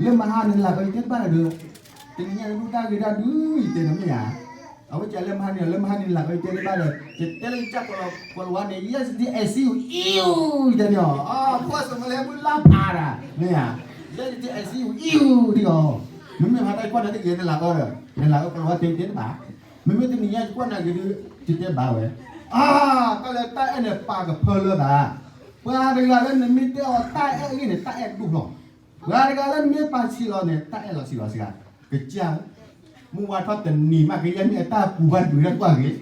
လၢမဟါန့ၣ်လၢ်ကီး ယတဲတဘၣ်ဒီး, တနံၤညါဒုးတၢ်ဂ့ၤဒၣ်ဒုး ယတဲန့ၣ်မ့ၢ်ဧါ, အဝဲကလၢမဟါန့ၣ် လၢမဟါန့ၣ်လၢ်ကီး ယတဲတဘၣ်ဒီး ယတဲလၢယကၢ်ကလီၤဝါန့ၣ် yesterday I see you, ew ယတဲန့ၣ်, အီ ပှၤစမလဲမုၢ်လါဖးဒၣ် မ့ၢ်ဧါ, yesterday I see you, ew ဒ်အီၤ မ့မ့ၢ်ဖဲတၢ်ယကွၢ်နၤတဂ့ၤ နလၤအၢဒီး နလၤအၢကလီၤတ့တ့တဘၣ်. မ့မ့ၢ်တနံၤညါယကွၢ်နၤဂ့ၤဒီး ယတဲဘၣ်ဝဲ, အါ, တၢ်လၢတၢ်အဲၣ်န့ၣ်ပာ်ကဖၢလၢဘၣ်. ပှၤတဂၤလၢနမ့ၢ်တဲအီၤတၢ်အဲၣ်အဂ့ၢ်န့ၣ် တၢ်အဲၣ်ဒိၣ်လီၤ. ပှၤတဂၤလၢနမ့ၢ်ပာ်ဆံးလီၤန့ၣ် တၢ်အဲၣ်လီၤဆံးလီၤစှၤ. ကစၢ် မုၢ်ဝါထီၣ်တနံၤမး ကယဲၢ်မ့ၢ်အတၢ်ပူၤဘၣ်တပှ့ၤတၢ်ကွၢ်ဂ့ၤ,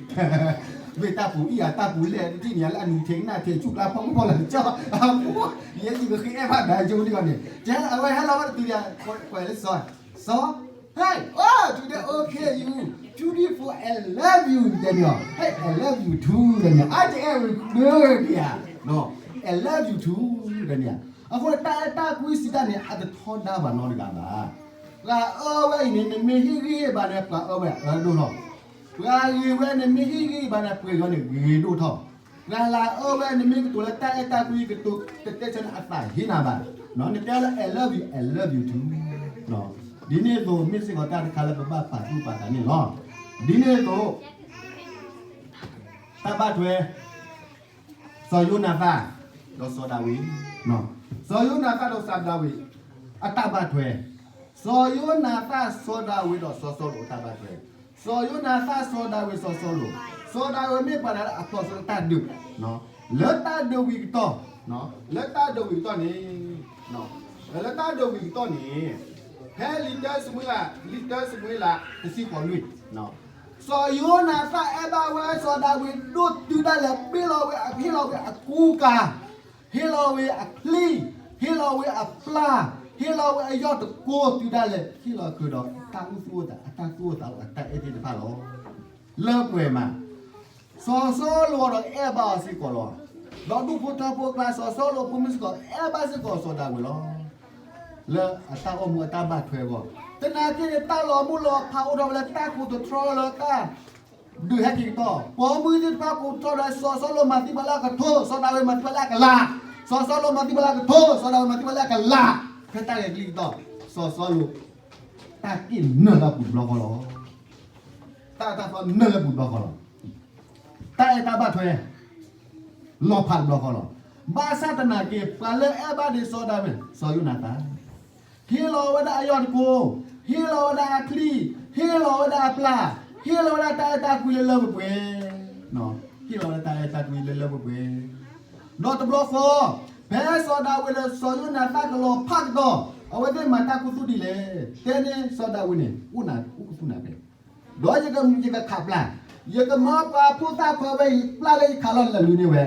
မ့ၢ်တၢ်ပူၤအံၤ အတၢ်ပူၤလဲၣ် တထံၣ်န့ၣ် လၢအနူၤထံးကနၣ်ထံးဆူၣ်ကျါဖီခိၣ်ဖီလာ်ကၠီ, အမိၢ်, ယဲယကဃ့အဲၣ်ဘၣ်ဒၣ်ယိၤဒ်ဂီၤန့ၣ် ကဲအဝဲဟဲလီၤဝဲတတုၤယၤ, ကွၢ်လၢစီၤ, စီၤ, hey, oh, today, okay, you beautiful, I love you တဲန့ၣ်, hey, I love you too တဲန့ၣ်, အါတအဲၣ်ဝဲဒၣ်ဧါ, I love you too တဲန့ၣ်ဧါ. အဃိန့ၣ် တၢ်အဲၣ်တၢ်ကွံစံးတၢ်န့ၣ် အတထီဒါဘၣ်နီတဂၤဘၣ်. ပှၤအၢဝဲအံၤန့ၣ် နမ့ၢ်ဟ့ၣ်ဂံၢ်ဟ့ၣ်ဘါန့ၣ် ပှၤအၢဝဲအၢဒိၣ်လီၤ. ပှၤဂ့ၤဝဲ နမ့ၢ်ဟ့ၣ်ဂံၢ်ဟ့ၣ်ဘါန့ၣ် ပှဲၤဂီၤန့ၣ် ဂ့ၤဒိၣ်ထီၣ်. ပှၤလၢအၢဝဲ နမ့ၢ်ကတိၤလၢတၢ်အဲၣ်တၢ်ကွံ ကတိၤတတဲဆၢန့ၣ် အသးဟ့နၤဘၣ်. နတဲလၢ I love you, I love you too. ဒ်န့ၣ်အသိး မ့ၢ်စ့ၢ်ကီးတၢ်တခါလၢပဘၣ်ပာ်သူၣ်ပာ်သးန့ၣ်လီၤ. ဒ်န့ၣ်အသိး တၢ်ဘၣ်ထွဲ စီၤယိနၤသၣ် ဒီးစီၤဒၤဝံး, စီၤယိနၤသၣ်ဒီးစီၤဒၤဝံး အတၢ်ဘၣ်ထွဲ, စီၤယိနၤသၣ် စီၤဒၤဝံးဒီးစီၤစီလူးအတၢ်ဘၣ်ထွဲ, စီၤယိနၤသၣ် စီၤဒၤဝံး စီၤစီလူး, စီၤဒၤဝံးမ့ၢ်ပှၤတဂၤလၢအဖျိးဆိလၢတၢ်ဒုး, လၢတၢ်ဒုးဝံၤကတီၢ်, လၢတၢ်ဒုးဝံၤကတီၢ်န့ၣ်, လၢတၢ်ဒုးဝံၤကတီၢ်န့ၣ် ဖဲလံာ်တၢစမူၤအ့လး, လံာ်တၢစမူၤအ့လး တဆံဃိးလွံၢ် စီၤယိနၤသၣ်အဲၣ်ဘၣ်ဝဲစီၤဒၤဝံးဒိၣ်တုၤဒၣ်လဲာ် ပ့ၢ်လီၤဝဲ ဟ့ၣ်လီၤဝဲအကူကၤ, ဟ့ၣ်လီၤဝဲအချံ, ဟ့ၣ်လီၤဝဲအပျၢ်, ဟ့ၣ်လီၤဝဲအယီၢ်တကိးတုၤဒၣ်လဲာ် ဟ့ၣ်လီၤဃုာ်ဒီးတၢ်အုၣ်သူၣ်အသး အတၢ်သူၣ်အသး အတၢ်အဲၣ်သ့ၣ်တဖၣ်လီၤ. လၢပှဲၤမး စီၤစီလူးဒီးအဲၣ်ဘၣ်အီၤစ့ၢ်ကီးလီၤ. ဒီးဒူၣ်ဖိထၢဖိအကျါ စီၤစီလူးဖိမုၣ်စ့ၢ်ကီး အဲၣ်ဘၣ်စ့ၢ်ကီးစီၤဒၤဝံးလီၤ. လၢအတၢ်အိၣ်မူအတၢ်ဘၣ်ထွဲအဂီၢ် သနာ်က့န့ၣ် တၢ်လီၤမုၢ်လီၤဖးအိၣ်ထီၣ်ဝဲလၢတၢ်ကိးတတြီလၢတၢ်ဒုးဟဲက့ၤကတီၢ်, ပိာ်မုၣ်သ့ၣ်တဖၣ်ကိးတတြီဒီး စီၤစီလူးမၤသံပှၤလၢအကထိ, စီၤဒၤဝံးမၤသံပှၤလၢအကလၤ, စီၤစီလူးမၤသံပှၤလၢအကထိ, စီၤဒၤဝံးမၤသံပှၤလၢအကလၤ, ဖဲတၢ်ဂဲၤကလံၣ်ကတီၢ် စီၤစီလူး တၢ်က့ၣ်နၢၤလၢအပူၤတဘျီဃီလီၤ. တၢ်အတၢ်သီနၢၤလၢပူၤတဘျီဃီလီၤ. တၢ်အဲၣ်တၢ်ဘၣ်ထွဲ လီၤဖးတဘျီဃီလီၤ. ဘၣ်ဆၣ်သနာ်က့ ပှၤလၢအဲၣ်ဘၣ်ဒံးစီၤဒၤဝံး စီၤယိနၤသၣ် ဟ့ၣ်လီၤဝဲဒၣ်အယီၢ်တကိး, ဟ့ၣ်လီၤဝဲဒၣ်အချံ, ဟ့ၣ်လီၤဝဲဒၣ်အပျၢ်, ဟ့ၣ်လီၤဝဲဒၣ်တၢ်အဲၣ်တၢ်ကွံလၢလၢပှဲၤပှဲၤ, ဟ့ၣ်လီၤဝဲဒၣ်တၢ်အဲၣ်တၢ်ကွံလၢလၢပှဲၤပှဲၤ, ဒီးတဘျီဃီ ဖဲစီၤဒၤဝံးဒီးစီၤယိနၤသၣ်ကလီၤဖးကတီၢ် အဝဲသ့ၣ်မၤတၢ်ခူသူၣ်ဒ်လဲၣ်, တဲန့ၣ်စီၤဒၤဝံးန့ၣ် အိၣ်နၤအိၣ်ကသူၣ်နၤဖဲ ဒီးယကခးပျၢ်, ယကမၤပှၤဖိသၣ်ခွါဝဲအံၤ ပျၢ်လၢယခးလီၤလၢာ်လံန့ၢ်ဝဲ,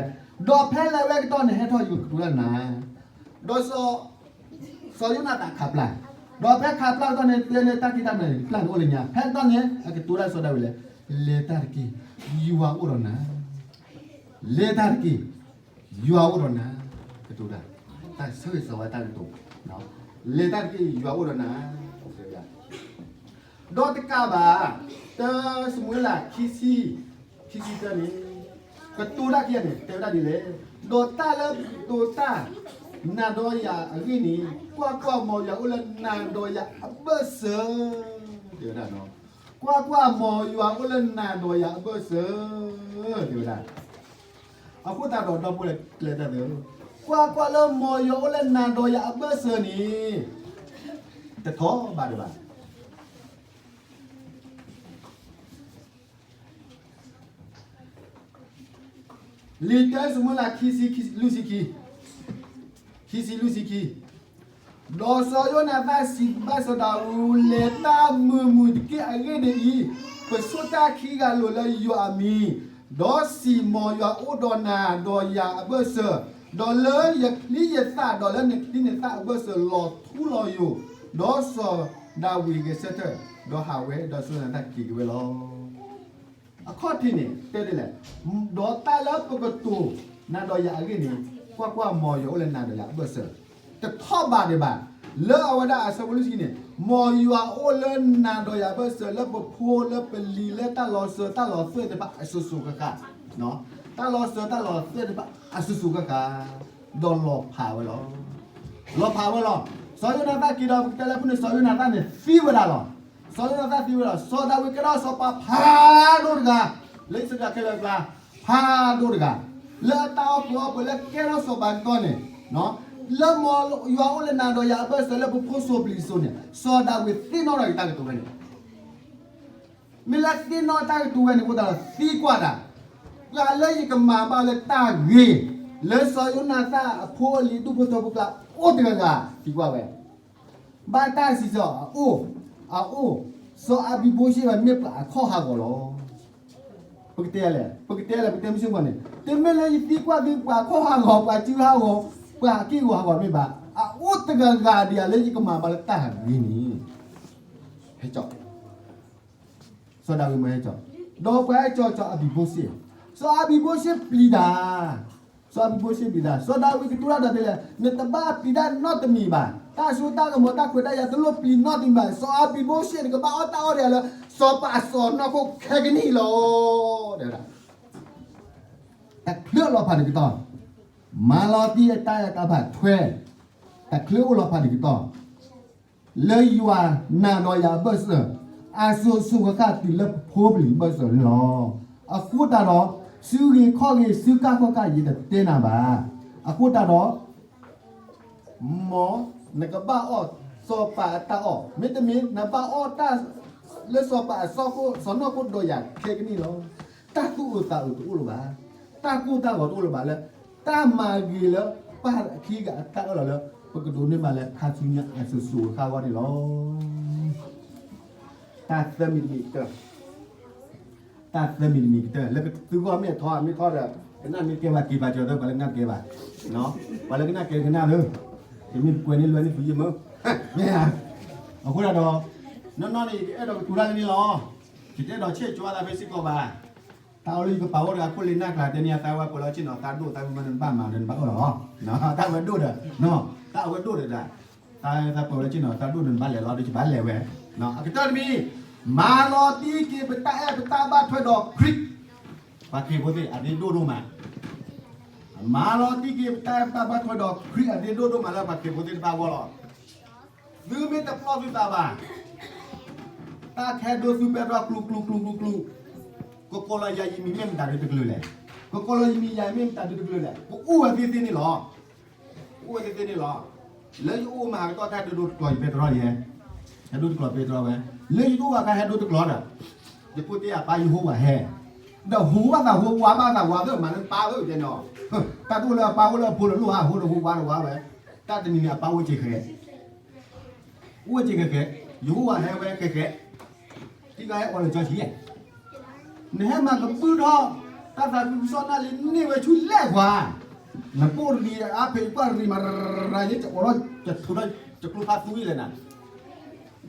ဒီးဖဲလဲၤဝဲကတီၢ်န့ၣ် ဟဲထီၣ်ယကတိၤတၢ်နၤ, ဒီးစီၤယိနၤသၣ်ခးပျၢ်, ဒီးဖဲခးပျၢ်ကတီၢ်န့ၣ် တဲန့ၣ်တၢ်ထံၣ်တၢ်မၤန့ၣ် ပျၢ်န့ၣ်အိၣ်လၢညါ, ဖဲကတီၢ်န့ၣ် အကတိၤတၢ်စီၤဒၤဝံးလဲၣ်, လဲၤတၢ်တက့ၢ်, ယွၤအိၣ်ဒီးနၤ, လဲၤတၢ်တက့ၢ်, ယွၤအိၣ်ဒီးနၤ, ကတိၤတၢ်, တၢ်ဆၢဂ့ၤဆၢဝါတၢ်ကတိၤ, လဲၤတၢ်တက့ၢ် ယွၤအိၣ်ဒီးနၤ, ဒီးတကးဘၣ်, တၢစမူၤအ့လး ခံဆံ, ခံဆံတၢန့ၣ်, ကတိၤတၢ်ခံဂၤန့ၣ် တဲဝဲဒၣ်ဒ်လဲၣ်, ဒီးတၢ်လၢကတိၤတၢ် နၤဒီးယၤအဂ့ၢ်န့ၣ်, ကွၢ်ကွၢ်, မ်ယွၤအိၣ်လၢနၤဒီးယၤအဘၢၣ်စၢၤ, တဲဝဲဒၣ်, ကွၢ်ကွၢ်, မ်ယွၤအိၣ်လၢနၤဒီးယၤအဘၢၣ်စၢၤ, တဲဝဲဒၣ် အဃိသတးဒီး ဒီပုၢ်ဝဲၢ်ကျဲတၢ်သ့ၣ်ဧၢ, ကွၢ်ကွၢ်လၢမ်ယွၤအိၣ်လၢနၤဒီးယၤအဘၢၣ်စၢၤန့ၣ် တထီၣ်ဘးဒံးဘၣ်. လံာ်တၢစမူၤအ့လး ခံဆံလွံၢ်ဆံခံ, ခံဆံလွံၢ်ဆံခံ, ဒီးစီၤယိနၤသၣ်စံးဘၣ်စီၤဒၤဝံး, လဲၤတၢ်မုာ်မုာ်တက့ၢ်. အဂ့ၢ်ဒ်အံၤ, ပဆိၣ်တၢ်ခံဂၤလိာ်လၢယွၤအမံၤ, ဒီးစံး, မ်ယွၤအိၣ်ဒီးနၤဒီးယၤအဘၢၣ်စၢၤ, ဒီးလၢယချံယသၣ်, ဒီးလၢနချံနသၣ်အဘၢၣ်စၢၤလီၤထူလီၤယိာ်. ဒီးစီၤဒၤဝံးဂဲၤဆၢထၢၣ်, ဒီးဟးဝဲ, ဒီးစီၤယိနၤသၣ်က့ၤက့ၤဝဲလီၤ. အခီၣ်ထံးန့ၣ် တဲဒ်လဲၣ်, ဒီးတၢ်လၢပကတိၤနၤဒီးယၤအဂ့ၢ်န့ၣ်, ကွၢ်ကွၢ်, မ်ယွၤအိၣ်လၢနၤဒီးယၤအဘၢၣ်စၢၤ, တထီၣ်ဘးဒံးဘၣ်. လၢအဝဲဒၣ်အဆၢဖိလွံၢ်ဆံခံန့ၣ်, မ်ယွၤအိၣ်လၢနၤဒီးယၤအဘၢၣ်စၢၤ လၢပဖိလၢပလံၤ လၢတၢ်လီၤစၢၤတၢ်လီၤသွဲၣ်တဖၣ်အစိၤစိၤဃၣ်ဃၣ်, တၢ်လီၤစၢၤတၢ်လီၤသွဲၣ်တဖၣ်အစိၤစိၤဃၣ်ဃၣ်, ဒီးလီၤဖးဝဲလီၤ. လီၤဖးဝဲလီၤ. စီၤယိနၤသၣ်က့ၤဒီး ပကတဲလၢဖုန့ၣ် စီၤယိနၤသၣ်န့ၣ်သံဝဲဒၣ်လီၤ. စီၤယိနၤသၣ်သံဝဲဒၣ်, စီၤဒၤဝံးကဲထီၣ်စီၤပၤဖးဒိၣ်တဂၤ, လၢအံၣ်စရ့လးခဲလၢာ်အကျါ, ဖးဒိၣ်တဂၤ, လၢအတၢ်အီၣ်ကုၢ်အီၣ်ပှဲၤလၢကဲထီၣ်စီၤပၤကတီၢ်န့ၣ်, လၢမ်ယွၤအိၣ်လၢနၤဒီးယၤအဘၢၣ်စၢၤလၢပဖိစိၤပျံၤစိၤန့ၣ် စီၤဒၤဝံးသ့ၣ်နီၣ်ထီၣ်က့ၤတၢ်ကတိၤဝဲန့ၣ် မ့ၢ်လၢသ့ၣ်နီၣ်တၢ်ကတိၤဝဲန့ၣ်အဃိသတးဒီး သံကွၢ်တၢ်, ပှၤလၢယကမၤဘၣ်လၢတၢ်ဂ့ၤ လၢစီၤယိနၤသၣ်အဖိအလံၤဒူၣ်ဖိထၢဖိကျါအိၣ်တဂၤဂၤ သံကွၢ်ဝဲ, ဘၣ်တၢ်စံးဆၢအအိၣ်, အအိၣ်, စီၤအၤဘံၤဘိၣ်ၡ့ၣ်ဝဲမ့ၢ်ပှၤအခီၣ်ဟးဂီၤလီၤ. ပကတဲလဲၣ်, ပကတဲလဲၣ်, ပတဲမ့ၢ်စ့ၢ်ကီးန့ၣ် တမ့ၢ်လၢယသံကွၢ်သုပှၤအခီၣ်ဟးဂီၤ, ပှၤစုဟးဂီၤ, ပှၤအက့ၢ်ဂီၤဟးဂီၤမ့ၢ်ဘၣ်, အအိၣ်တဂၤဂၤဒံးဧါလၢယကမၤဘၣ်လၢတၢ်ဂ့ၤန့ၣ် ဟဲကၠီ, စီၤဒၤဝံးမၢဟဲကၠီ, ဒီးပှၤဟဲကၠီစီၤအၤဘံၤဘိၣ်ၡ့ၣ်, စီၤအၤဘံၤဘိၣ်ၡ့ၣ်ပျံၤတၢ်, စီၤအၤဘံၤဘိၣ်ၡ့ၣ်ပျံၤတၢ်, စီၤဒၤဝံးကတိၤတၢ်ဒီးတဲလဲၣ်, နတဘၣ်ပျံၤတၢ်နီတမံၤဘၣ်, တၢ်စိတၢ်ကမီၤတၢ်ခွဲးတၢ်ယာ်တလိၣ်ပျံၤနီတမံၤဘၣ်, စီၤအၤဘံၤဘိၣ်ၡ့ၣ်န့ၣ် ကဘၣ်အီၣ်တၢ်အီၣ်ဒံးဧါလၢ စီၤပၤအစီၤနီၢ်ခိၣ်ခဲကနံၣ်လီၤ. တဲဝဲဒၣ် တချုးလီၤဖးတကတီၢ်, မၤလီၤတံၢ်အတၢ်အဲၣ်တၢ်ဘၣ်ထွဲ, တချုးအိၣ်လီၤဖးတကတီၢ် လၢယွၤနၤဒီးယၤအဘၢၣ်စၢၤ, အစိၤစိၤဃၣ်ဃၣ်တုၤလၢပဖိပလံၤအဘၢၣ်စၢၤန့ၣ်လီၤ. အဃိသတးဒီး, စုဂ့ၤခီၣ်ဂ့ၤ စုကၢ်ခီၣ်ကၢ် ယတတဲနၤဘၣ်. အဃိသတးဒီး မ်နကဘၣ်အီၣ်စီၤပၤအတၢ်အီၣ်, မ့တမ့ၢ် နဘၣ်အီၣ်တၢ်လၢစီၤပၤအစီၤခိၣ် စီၤနီၢ်ခိၣ်ဒီးယၤခဲကနံၣ်လီၤ. တၢ်သူၣ်အုးသးအုးတအိၣ်လၢၤဘၣ်, တၢ်ကိၢ်တၢ်ဂီၤတအိၣ်လၢၤဘၣ်လၢ တၢ်မၤဂ့ၤလၢပၢ်အခံဂၤအတၢ်အၢၣ်လီၤလၢ ပကဒိးန့ၢ်ဘၣ်လၢခါဆူညါအစိၤစိၤအဃၣ်အဂီၢ်န့ၣ်လီၤ. တၢ်သၢမံၤတမံၤကတၢၢ် တၢ်သၢမံၤတမံၤကတၢၢ် လၢသုဂီၢ်မ့ၢ်ထီ မ့ၢ်ထီဒီး ကနၣ်မ့ၢ်ကဲဘၣ်က့ၤဘၣ်ကၠီၤသၢ ပှၤလၢကနၣ်တကဲဘၣ်, ပှၤလၢကနၣ်ကဲကနၣ်လၢ တမ့ၢ်ကွဲးန့ၢ်လွဲန့ၢ်သူယမုၢ်, မ့ၢ်ဧါ, အဃိသတးဒီး နီၢ်နီၢ်န့ၣ် ယကအဲၣ်ဒိးကတိၤတၢ်လၢန့ၣ်လီၤ. ယတအဲၣ်ဒိးဆဲးကၠီသးဖဲစ့ၢ်ကီးဘၣ်. တၢ်အိၣ်လၢယကပာ်အိၣ်တဂၤခိၣ်လ့နၢ်ကျါတဲန့ၣ် အသးဝဲပှဲၤလီၤဆ့ၣ်နီၤသးဒိၣ်သးဝံၤမး နဘၣ်မၤဒီးနဘၣ်အၢၣ်လီၤလီၤ. တၢ်ဝဲဒိၣ်ဒီး တၢ်အဝဲဒိၣ်ဒီးဒၣ် သးပှဲၤလီၤဆ့ၣ်နီၤသးဒိၣ်ဒီးနဘၣ်လဲၤလီၤဒီးယဘၣ်လဲၤဝဲ. အကတၢၢ်တမံၤ မၤလီၤတံၢ်က့ၤပတၢ်အဲၣ်ပတၢ်ဘၣ်ထွဲဒီးခရံာ်, ပှၤခရံာ်ဖိသ့ၣ်အရ့ဒိၣ်ဒိၣ်မး မၤလီၤတံၢ်က့ၤပတၢ်အဲၣ်ပတၢ်ဘၣ်ထွဲဒီးခရံာ်အရ့ဒိၣ်ဒိၣ်မးလၢပှၤခရံာ်ဖိသ့ၣ်တဖၣ်အဂီၢ်လီၤ. သုမ့ၢ်တပျီၢ်သုသးဘၣ်, တၢ်ကဟဲဒိသုပဲတြီကျူကျူကျူကျူကျူ, ကကိးလီၤယၤယမံၤမ့ၢ်မတၤဒုတကလုာ်လဲၣ်, ကကိးလီၤယမံၤယၤမ့ၢ်မတၤဒုတကလုာ်လဲၣ်, ပအိၣ်ဝဲသ့သ့န့ၣ်လီၤ. ပအိၣ်ဝဲသ့သ့န့ၣ်လီၤ. လၢယအိၣ်မၤဟးကတီၢ်တၢ်ဟဲဒိတကျိၤယပဲတြီယဲ, ဟဲဒိတကျိၤပဲတြီဝဲ, လၢယအိၣ်ဝဲခါဟဲဒိတကျိၤဒီး ယကိးတ့ၢ်အပၢ်ယဟိဝၤဟဲ, ဒီးဟိဝၤသးဟိဝၤဘၣ်သးဝါသ့ၣ်မၤလၢပၢ်သ့ၣ်တဲနီၤ, တၢ်တအိၣ်လၢအပၢ်အိၣ်လၢအဖိလၢလိၣ်ဧါ ဟိဒီးဟိဝၤဒီးဝါဝဲ, တၢ်တနံၤန့ၣ်အပၢ်အိၣ်က့ၤဃဲ အိၣ်ဝဲက့ၤဃဲဃဲ, ယဟိဝၤဟဲဝဲဃဲဃဲ, ထံဂၤဟဲအီၤလၢကၠီဆံး, နဟဲမၤကပုၢ်ထီၣ် တၢ်သးခုကစီၣ်နၢ်လံန့ၢ်ဝဲဆူလဲၣ်ခွါ, နပိၢ်တရံးအါဖဲးကွၢ်တရံးမး, ယအိးထီၣ်ယထိးထီၣ်ယကျိဖးသူအံၤလဲၣ်နၤ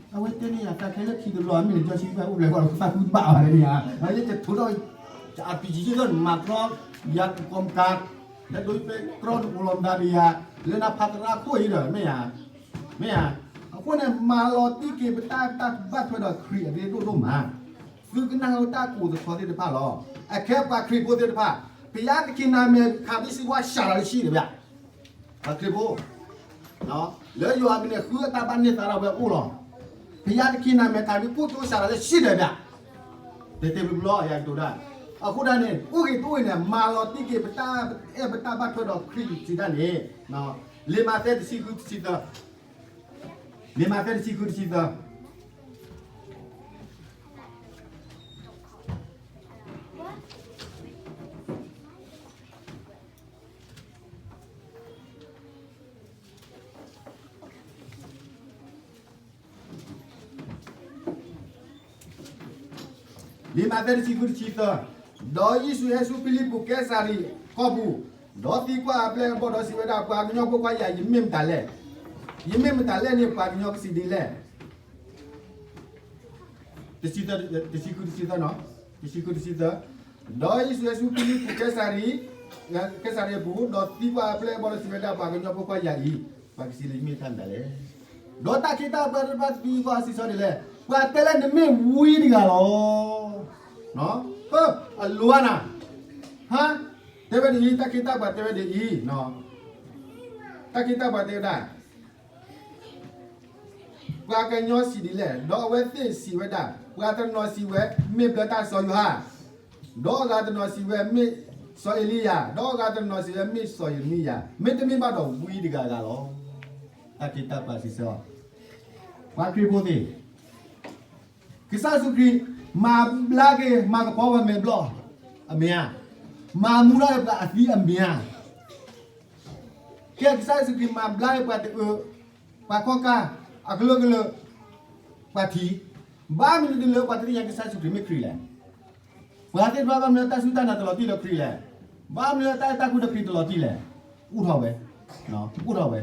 အဝဲတဲန့ၣ်ယၤ တၢ်ခဲလၢာ်ခံတဘျီ မ့ၢ်န့ၣ် ကၠီဆံးဘၣ်အိၣ်ဘျဲၣ်ကွၢ်လီၤ သးခုဘၣ်ဝဲန့ၣ်ဧါ, ယတထိးထီၣ် အပံၤကံယ့ၢ်သီၣ်န့ၣ် မၤတြီ ယၤကီၢ်မကၤ, ဟဲဒိပဲတြီနအိၣ်လီၤမတၤဒီးယၤ, လၢနဖးသရၣ်ခိၣ်အံၤဒီး မ့ၢ်ဧါ, မ့ၢ်ဧါ, အဃိန့ၣ် မၤလီၤတံၢ်က့ၤပတၢ်ဘၣ်ထွဲဒီးခရံာ်အရ့ဒိၣ်ဒိၣ်မး, သုကနၣ်ဟူတၢ်ကိးသထီသ့ၣ်တဖၣ်လီၤ, အခဲပှၤခရံာ်ဖိသ့ၣ်တဖၣ်, ပယါကခ့နၤမဲာ်ခးဘံၣ်စံးဝါစှၤလီၤလၢဆံးတဘျီ ပှၤခရံာ်ဖိ, လၢယွၤအမံၤန့ၣ် ဃုအတၢ်ဘၣ်န့ၢ်သါထီၣ်ဝဲအိၣ်လီၤ, ပယါတခ့နၤမဲာ်ခးဘံၣ်ကိၣ်ကၠိစှၤလီၤလၢဆံးတဘျီ, တဲတဲဘျီဘျီ ယကတိၤတၢ်, အဃိဒၣ်န့ၣ် အိၣ်ဂ့ၤတအိၣ်ဂ့ၤန့ၣ် မၤလီၤတံၢ်က့ၤပတၢ်အဲၣ်ပတၢ်ဘၣ်ထွဲဒီးခရံာ်စံးတၢ်န့ၣ်, လံာ်မးသဲတဆံဃုတဆံသၢ, လံာ်မးသဲတဆံဃုတဆံသၢ လံာ်မးသဲတဆံဃုတဆံသၢ, ဒီးယ့ၣ်ၡူးဟဲဆူဖံလံးပူးကဲစၤရံးကီၢ်ပူၤ, ဒီးသံကွၢ်အပျဲၢ်အဘီၣ်ဒီးစံးဝဲဒၣ်, ပှၤကညီဖိခွါယၤ ယမ့ၢ်မတၤလဲၣ်, ယမ့ၢ်မတၤလဲၣ်န့ၣ် ပှၤကညီကစံးဒ်လဲၣ် တဆံဃုတဆံသၢ, တဆံဃုတဆံသၢ, ဒီးယ့ၣ်ၡူးဟဲဆူဖံလံးပူးကဲစၤရံး, ကဲစၤရံးအပူၤ, ဒီးသံကွၢ်အပျဲၢ်အဘီၣ်ဒီးစံးဝဲဒၣ်, ပှၤကညီဖိခွါယၤအံၤ, ပှၤကစံးလၢယမ့ၢ်တၢ်မတၤလဲၣ်, ဒီးတၢ်ခ့တၢ်ပှၤသ့ၣ်တဖၣ်သံကွၢ်စံးဆၢဒ်လဲၣ်, ပှၤတဲလၢနမ့ၢ်ဝံတဂၤလီၤ, အလိၤနၤ, ဟါ, တဲဝဲဒ်အံၤ, တၢ်ခ့တၢ်ပှၤတဲဝဲဒ်အံၤ, တၢ်ခ့တၢ်ပှၤတဲဝဲဒၣ် ပှၤကညီစံးဒ်လဲၣ်, ဒီးအဝဲသ့ၣ်စံးဝဲဒၣ်, ပှၤတနီၤစံးဝဲ, မ့ၢ်ဘျၢတၢ်စီၤယိၤဟၣ်, ဒီးအဂၤတနီၤစံးဝဲ, မ့ၢ် စီၤအ့လံယၤ, ဒီးအဂၤတနီၤစံးဝဲမ့ၢ်စီၤယံးရမံယၤ, မ့တမ့ၢ်ဘၣ်ဒီးဝံတဂၤဂၤလီၤ. တၢ်ခ့တၢ်ပှၤစံးဆၢအီၤ, ပှၤခရံာ်ဖိသ့ၣ်, ကစၢ်ယ့ၣ်ၡူးခရံာ် မၤဘျါက့ၤ မၤကပီၤပှၤမဲာ်ဘျီၣ်အမဲာ်ညါ, မၤမူထီၣ်က့ၤပှၤအသံအမဲာ်ညါ, ကဲ ကစၢ်ယ့ၣ်ၡူးခရံာ်မၤဘျါက့ၤပှၤတအၢ, ပှၤခီၣ်ကၢ်, အကလုာ်ကလုာ်, ပှၤထံ, ဘၣ်မနုၤဒ်လၢပှၤတသ့ၣ်ညါကစၢ်ယ့ၣ်ၡူးခရံာ်မ့ၢ်ခရံာ်လဲၣ်. ပှၤသ့ၣ်တဖၣ်ဘၣ်မနုၤလၢတၢ်စူၢ်တၢ်နာ်တလီၤတံၢ်လၢခရံာ်လဲၣ်. ဘၣ်မနုၤလၢတၢ်အဲၣ်တၢ်ကွံဒီးခရံာ်တလီၤတံၢ်လဲၣ်. အိၣ်ထီၣ်ဝဲ, အိၣ်ထီၣ်ဝဲ.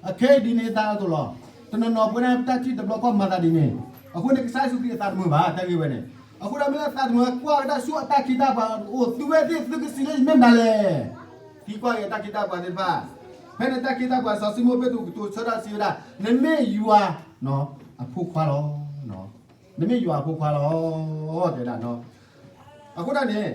အခဲအံၤဒ်န့ၣ်အသိးလီၤ. တနီၤနီၤပဝဲဒၣ်တၢ်ထံၣ်တဘျီဃီမၤသးဒ်န့ၣ်, အဃိန့ၣ်ကစၢ်ယ့ၣ်ၡူးခရံာ်အသးတမုာ်ဘၣ် တၢ်ဂ့ၢ်ဝဲန့ၣ်. အဃိဒီးမ့ၢ်လၢအသးတမုာ်ဝဲကွၢ်ဝဲဒၣ်ဆူအတၢ်ခ့တၢ်ပှၤအိၣ် သုဝဲသ့ၣ်သုကစံးလၢယမ့ၢ်မတၤလဲၣ်. သံကွၢ်က့ၤတၢ်ခ့တၢ်ပှၤသ့ၣ်တဖၣ်, ဖဲန့ၣ်တၢ်ခ့တၢ်ပှၤစီၤၡံမိၣ်ပ့းတရူးကတိၤဆၢထီၣ်စံးဝဲဒၣ်, နမ့ၢ်ယွၤအဖိခွါလီၤ. နမ့ၢ်ယွၤအဖိခွါလီၤ, တဲဒၣ်. အဃိဒၣ်န့ၣ်,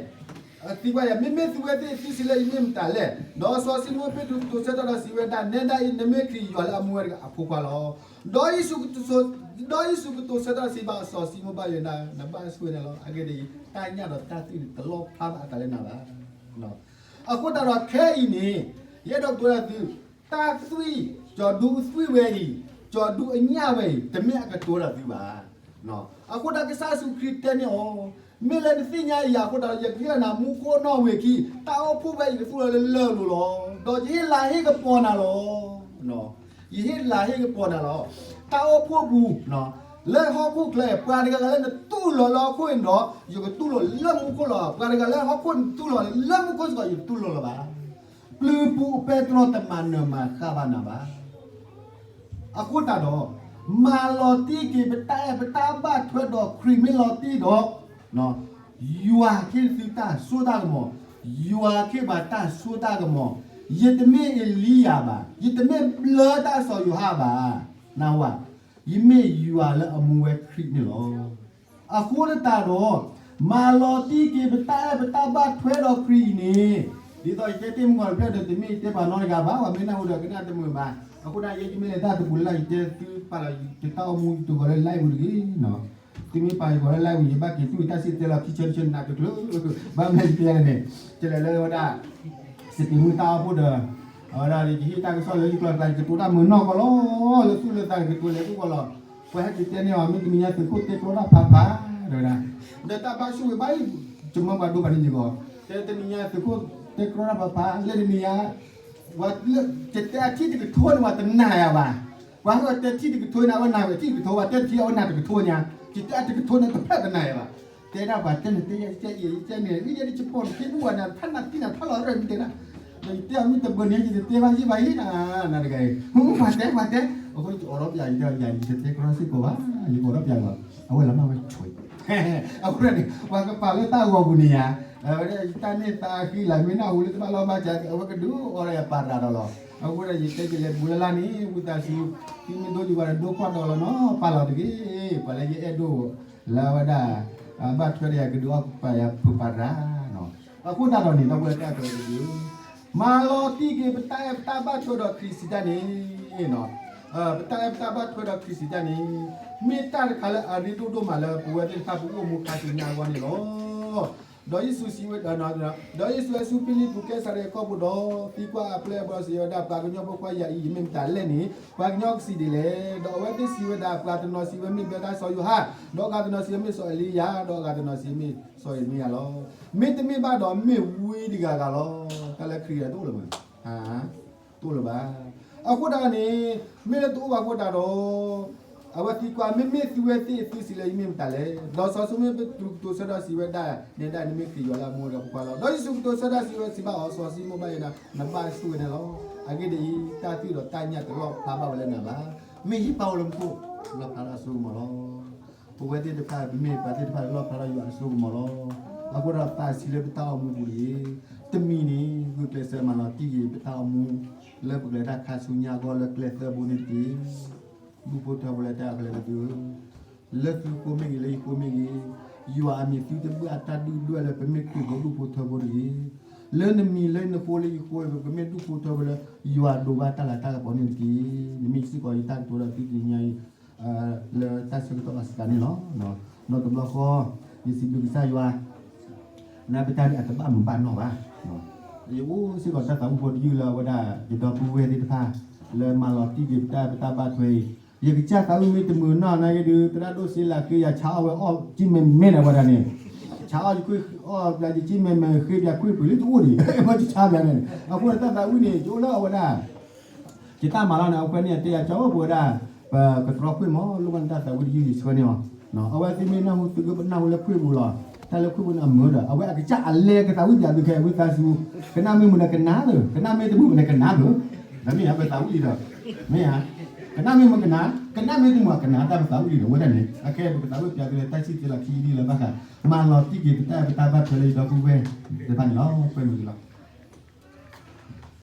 သံကွၢ်ယၤ မ့မ့ၢ်သုဝဲသ့ၣ်သုစံးလၢယမ့ၢ်မတၤလဲၣ်. ဒီးစီၤၡံမိၣ်ပ့းတရူးကတိၤဆၢထီၣ်ဒီးစံးဝဲဒၣ်, နဲဒၣ်အံၤ နမ့ၢ်ခရံာ်ယွၤလၢအမူဝဲတဂၤအဖိခွါလီၤ. ဒီး, ဒီးယ့ၣ်ၡူးကတိၤဆၢထီၣ်စံးဘၣ်စီၤၡံမိၣ်ဘၣ်ယိၤနါ, နဘၣ်ဆိၣ်ဂ့ၤန့ၣ်လီၤ. အဂ့ၢ်ဒ်အံၤ, တၢ်ညၣ်ဒီးတၢ်သွံၣ်န့ၣ် တလီၣ်ဖျါဘၣ်အသးလၢနၤဘၣ်. အဃိသတးဒီးခဲအံၤန့ၣ်, ယအဲၣ်ဒိးကတိၤတၢ်သု, တၢ်သွံၣ်, ကၠီၤဒူအသွံၣ်ဝဲအံၤ, ကၠီၤဒူအညၣ်ဝဲအံၤ တမ့ၢ်အကတိၤတၢ်သုဘၣ်. အဃိဒီးကစၢ်ယ့ၣ်ၡူးခရံာ်တဲန့ၢ်အီၤ, မ့ၢ်လၢနသ့ၣ်ညါအံၤအဃိဒီး ယကဟ့ၣ်လီၤနၤမူခိၣ်နီၣ်ဝ့ၤခံ, တၢ်အိၣ်ဖှိၣ်ဝဲအံၤကသူၣ်လီၤလၢလၢၢ်လိၤလီၤ. ဒီးယဟ့ၣ်လၤဟ့ၣ်ကပီၤနၤလီၤ. ယဟ့ၣ်လၤဟ့ၣ်ကပီၤနၤလီၤ. တၢ်အိၣ်ဖှိၣ်ပူၤ, လၢဟီၣ်ခိၣ်ချၢ, ပှၤတဂၤဂၤလၢနတူၢ်လိာ်လၢဟီၣ်ခိၣ်န့ၣ်ဒီး, ယကတူၢ်လိာ်လၢမူခိၣ်လီၤ. ပှၤတဂၤလၢဟီၣ်ခိၣ်နတူၢ်လိာ်လၢမူခိၣ်စ့ၢ်ကီး ယတတူၢ်လိာ်လၢၤဘၣ်. ပျုၤပူၤအပဲတြီတမၤနၢၤမၤဃၣ်ဘၣ်နၤဘၣ်. အဃိသတးဒီး, မၤလီၤတံၢ်က့ၤပတၢ်အဲၣ်ပတၢ်ဘၣ်ထွဲဒီးခရံာ်မ့ၢ်လီၤတံၢ်ဒီး, ယွၤဟ့ၣ်သုတၢ်စိတၢ်ကမီၤ, ယွၤဟ့ၣ်ပှၤတၢ်စိတၢ်ကမီၤ, ယတမ့ၢ်အ့လံယၤဘၣ်, ယတမ့ၢ်ဘျၢတၢ်စီၤယိၤဟၣ်ဘၣ်, နၢ်ဟူဧါ, ယမ့ၢ်ယွၤလၢအမူဝဲခရံာ်န့ၣ်လီၤ. အဃိသတးဒီး, မၤလီၤတံၢ်က့ၤပတၢ်အဲၣ်ပတၢ်ဘၣ်ထွဲဒီးခရံာ်အံၤန့ၣ်, ဒ်သိးယတဲတ့ၢ်မုၢ်ဂီၤတဖျၢၣ်ဒီး တမ့ၢ်ယတဲပှၤနီတဂၤဘၣ်, ပှၤမ့ၢ်နၢ်ဟူဒီးကနၣ်တမုာ်ဘၣ်. အဃိဒၣ်ယဲယမ့ၢ်လဲၤတၢ်တပူၤလၢ်လၢ် ယတဲသုပာ်လီၤယတၢ်အိၣ်မူတဂီၤလၢ live တဂ့ၤနီၤ. သုမ့ၢ်ပာ်ယဂီၤလၢ live ယဘၣ်က့ၤသူၣ်ယတၢ်စံၣ်တဲၤတဲလီၤခံဆၢတဆၢနးတကျၢၤ, ဘၣ်မနုၤယတဲလဲၣ်န့ၣ်, ကလဲၤလၢဝဲဒၣ် စပံးမုၢ်တၢ်အိၣ်ဖှိၣ်ဒီး, အဝဲဒၣ်ယဟ့ၣ်တၢ်ကစီၣ်လၢယကျိာ်သး ယကတိၤတၢ်မုာ်နီၢ်ကီၢ်လီၤ, လၢသူၣ်လၢသးယကတိၤလဲၤသူၣ်ကီၢ်လီၤ. ပှၤဟဲက့ၤတဲန့ၢ်အီၤ မ့ၢ်တနံၤညါသုးခိၣ်တဲကြီတၢ်ဖးဖး, ဒီးတၢ်ဘၣ်ဆူၣ်ဝဲဘၣ်အံၤ, ယမၢပှၤဒိပှၤန့ၣ်ယဂီၢ်, တဲတနံၤညါသုးခိၣ်တဲကြီတၢ်ဖးဖး, လၢတနံၤညါ ပှၤလၢ ယတဲအထံၣ်တကထိန့ၣ် ပှၤတနာ်ယၤဘၣ်. ပှၤဟဲတဲထံၣ်တကထိန့ၣ် အဝဲနာ်ဝဲထံၣ်တကထိ, ပှၤတဲထံၣ်အဝဲနာ်တကထိညါ, ယတဲအတကထိန့ၣ် တဖျၢၣ်တနာ်ယၤဘၣ်. တဲဒၣ်ပှၤတဲန့ၣ် တဲယၤ ယတဲအံၤ ယတဲန့ၣ် ယဲဒၣ်ယပီၢ်န့ၣ် ဖံဘူဝဲန့ၣ် ဖးနၤတံၢ်နၤထီၣ်လီၤရၢၢ်မ့ၢ်တဲဒၣ်, ဒီးယတဲအီၤမ့ၢ်တဘၢၣ်န့ၣ် ယတတဲဘၣ်ယံၣ်ဘၣ်ယံၣ်နၤ, နၤတဂၤအံၤ, ပှၤတဲ ပှၤတဲ, အဃိယအိးထီၣ်ပၠး ယတဲယၤ ယတတဲကြီစ့ၢ်ကီးဘၣ်, ယအိးထီၣ်ပၠးလီၤ, အဝဲလီၤမၢ်ဝဲဆိၣ် အဃိန့ၣ် ပှၤကပာ်လၢတၢ်ဂီၤပူၤန့ၣ်ယၤ, အဝဲဒၣ်ယတၢ်န့ၢ်သါအဃံလၤ မ့ၢ်နၢ်ဟူလၢတဘၣ်လီၢ်ဘၣ်စး အဝဲကဒုးအိးထီၣ်ယၤပာ်ရၤဒီးလီၤ. အဃိဒၣ်ယတဲကလဲၤပူၤလၢ်လၢ်န့ၣ် ဝံသးစူၤ, သုမ့ၢ်ဒိယဂီၤဒီးဒိကွၢ်ဒီးလီၤနီၤ, ပာ်လီၤတဂ့ၤ, ပှၤလၢယအဲၣ်ဒိၣ် လၢအဝဲဒၣ် ဘၣ်ထွဲဒီးယၤကဒုးအိၣ်ပာ်ယၤဖုးပာ်ရၤနီၤ. အဃိသတးဒီးန့ၣ် ဒီပုၢ်ဝဲၢ်သ့ၣ်တဖၣ်, မၤလီၤတံၢ်က့ၤပတၢ်အဲၣ်ပတၢ်ဘၣ်ထွဲဒီးခရံာ်စံးတၢ်န့ၣ်, ပတၢ်အဲၣ်ပတၢ်ဘၣ်ထွဲဒီးခရံာ်စံးတၢ်န့ၣ်, မ့ၢ်တၢ်တခါလၢအရ့ဒိၣ်ဒိၣ်မးလၢပဝဲသ့ၣ်တဖၣ်ပအိၣ်မူခါဆူညါအဂီၢ်န့ၣ်လီၤ. ဒီးယ့ၣ်ၡူးစံးဝဲ, ဒီးယ့ၣ်ၡူးဟဲဆူဖံလံပူးကဲစၤရယၤကီၢ်ပူၤဒီး သံကွၢ်အပျဲၢ်အဘီၣ်စံးဝဲဒၣ်, ပှၤကညီဖိခွါယၤအံၤ ယမ့ၢ်မတၤလဲၣ်န့ၣ် ပှၤကညီကစံးဒ်လဲၣ်. ဒီးအဝဲသ့ၣ်စံးဝဲဒၣ်, ပှၤတနီၤစံးဝဲမ့ၢ်ဘျၢတၢ်စီၤယိၤဟၣ်, ဒီးအဂၤတနီၤစံးဝဲမ့ၢ်စီၤအ့လံယၤ, ဒီးအဂၤတနီၤစံးဝဲမ့ၢ်စီၤယံးရမံယၤလီၤ. မ့တမ့ၢ်ဘၣ်ဒီး မ့ၢ်ဝံတဂၤဂၤလီၤ. တၢ်လၢခရံာ်ဂၤတအိၣ်လၢၤဘၣ်, တအိၣ်လၢၤဘၣ်. အဃိဒၣ်န့ၣ်, မ့ၢ်လၢတအိၣ်ဘၣ်အဃိဒၣ်ဒီး အဝဲသံကွၢ်, မ့မ့ၢ်သုဝဲသ့ၣ်သုစံးလၢယမ့ၢ်မတၤလဲၣ်. ဒီးစီၤၡံမိၣ်ပ့းတရူးကတိၤဆၢထီၣ်စံးဝဲဒၣ်, နဲဒၣ်နမ့ၢ်ခရံာ်ယွၤလၢအမူဝဲတဂၤအဖိခွါလီၤ. ဒီးယ့ၣ်ၡူးကတိၤဆၢထီၣ်စံးဝဲ, စံးဘၣ်အီၤ, စီၤၡံမိၣ်ဘၣ်ယိၤနါ, နဘၣ်ဆိၣ်ဂ့ၤန့ၣ်လီၤ. အဂ့ၢ်ဒ်အံၤ, တၢ်သွံၣ်ဒီးတၢ်ညၣ်တလီၣ်ဖျါဘၣ်ဝဲလၢနၤဘၣ်. မ့ၢ်ဟံၣ်ပၢ်အိၣ်လၢမူခိၣ်, လီၣ်ဖျါထီၣ်အစိကမီၤလီၤ. ပဝဲသ့ၣ်တဖၣ် ပမ့ၢ်ပှၤသ့ၣ်တဖၣ်လၢလီၣ်ဖျါထီၣ်ယွၤအစိကမီၤလီၤ. အဃိဒီးပာ်စံးလၢပတၢ်အိၣ်မူပူၤတဂ့ၤ, တမံၤန့ၣ် ဂုာ်ကျဲးစၢးမၤလီၤတံၢ်က့ၤပတၢ်အိၣ်မူ လၢပကလဲၤတၢ်ခါဆူညါအဂီၢ်လၢကျဲသၢဘိန့ၣ်တက့ၢ်. ဒူၣ်ဖိထၢဖိလၢတၢ်အကျဲလၢသုဧၢ, လၢသုဃိမ့ၢ်ဂ့ၤ လၢယဃိမ့ၢ်ဂ့ၤ, ယွၤအမံၤသုတဘၣ်တၢ်ဒုၣ်ဒွဲၣ်လၢပမ့ၢ်ခရံာ်ဖိဒူၣ်ဖိထၢဖိတဂ့ၤ. လၢနမံၤလၢနဃိလၢယဃိ ပကမ့ၢ်ဒူၣ်ဖိထၢဖိလၢယွၤဒိးဘၣ်တၢ်လၤတၢ်ကပီၤန့ၣ်တက့ၢ်. နမ့ၢ်စ့ၢ်ကီးယတၢ်ကတိၤဒီးသုတနံၤညါအံၤ လၢတၢ်ဆၢကတီၢ်ဘၣ်စးန့ၣ်လီၤ. နီၢ်တဘျီဃီ ယစံးဘျုးကစၢ်ယွၤ လၢပတၢ်ဒ်အတဘၣ်မုာ်ဘၣ်နီၢ်ဘၣ် ယအိၣ်စ့ၢ်ကီးတၢ်သးဝံၣ်ဖိတယုၢ်လၢအဝဲဒၣ် ယဒီပုၢ်ဝဲၢ်သ့ၣ်တဖၣ် လၢမၤလီၤတံၢ်က့ၤပတၢ်ပတၢ်ဘၣ်ထွဲအံၤ, ယကစၢ်သးဝံၣ်မ့ၢ်တမုာ်နီၢ်နာ်က့ဒုး သရၣ်ဒိၣ်စ့လးဃ့ ယဆါအီၣ်ဝဲအီၣ်ကၠ့မဲာ်မဲာ်န့ၣ် အဝဲဒၣ်န့ၣ်, ဆါအီၣ်ယခွ့ၣ်အီၣ်ပျးယကၠ့မဲာ်မဲာ် ဃ့ပျးခွ့ၣ်ပှ့ၤလၢတအိၣ်ဒံး ဘၣ်ယဆါပျးန့ၣ် အဃိန့ၣ်တၢ်သးဝံၣ်န့ၣ် ယအိၣ်လၢအဝဲဒၣ် ယတၢ်မၤလီၤန့ၣ် အခွဲးန့ၣ် တဲယၤကၠီဝဲပဝဲဒၣ် ပကတြီခွ့ၣ်မး လိၣ်ဘၣ်နတၢ်သးဝံၣ်တယုၢ်ယဆှၢန့ၢ်အီၤ, အဝဲသ့ၣ်မ့ၢ်နၢ်ဟူသုကနၢ်ဟူလၢခွ့ၣ်ပူၤလီၤ, တၢ်လၢခွ့ၣ်ပူၤန့ၣ်အမုာ်ဒီး အဝဲအကစၢ်အလဲၤကသးဝံၣ်ပျးသုခဲအဝံသးစူၤ, ကနၣ်မ့ၢ်မုာ်ဒီးကနၣ်လၢ ကနၣ်မ့ၢ်တမုာ်ဒီးကနၣ်လၢ, ဒီးမ့ၢ်ယၤပသးဝံၣ်လံဒီး, မ့ၢ်ယၤ, ကနၣ်မ့ၢ်မုာ်ကနၣ်, ကနၣ်မ့ၢ်တမုာ်ကနၣ်တၢ်ပသးဝံၣ်လံဒီး အဝဲဒၣ်န့ၣ် အခဲပကသးဝံၣ်ပျးသုလၢတၢ်စံၣ်တဲၤလီၤခံဒ်လၢဘၣ်ဃး မၤလီၤတံၢ်က့ၤပတၢ်ပတၢ်ဘၣ်ထွဲလၢယဒီပုၢ်ဝဲၢ်သ့ၣ်တဖၣ်န့ၣ်လီၤ, ကွဲမုာ်လီၤ.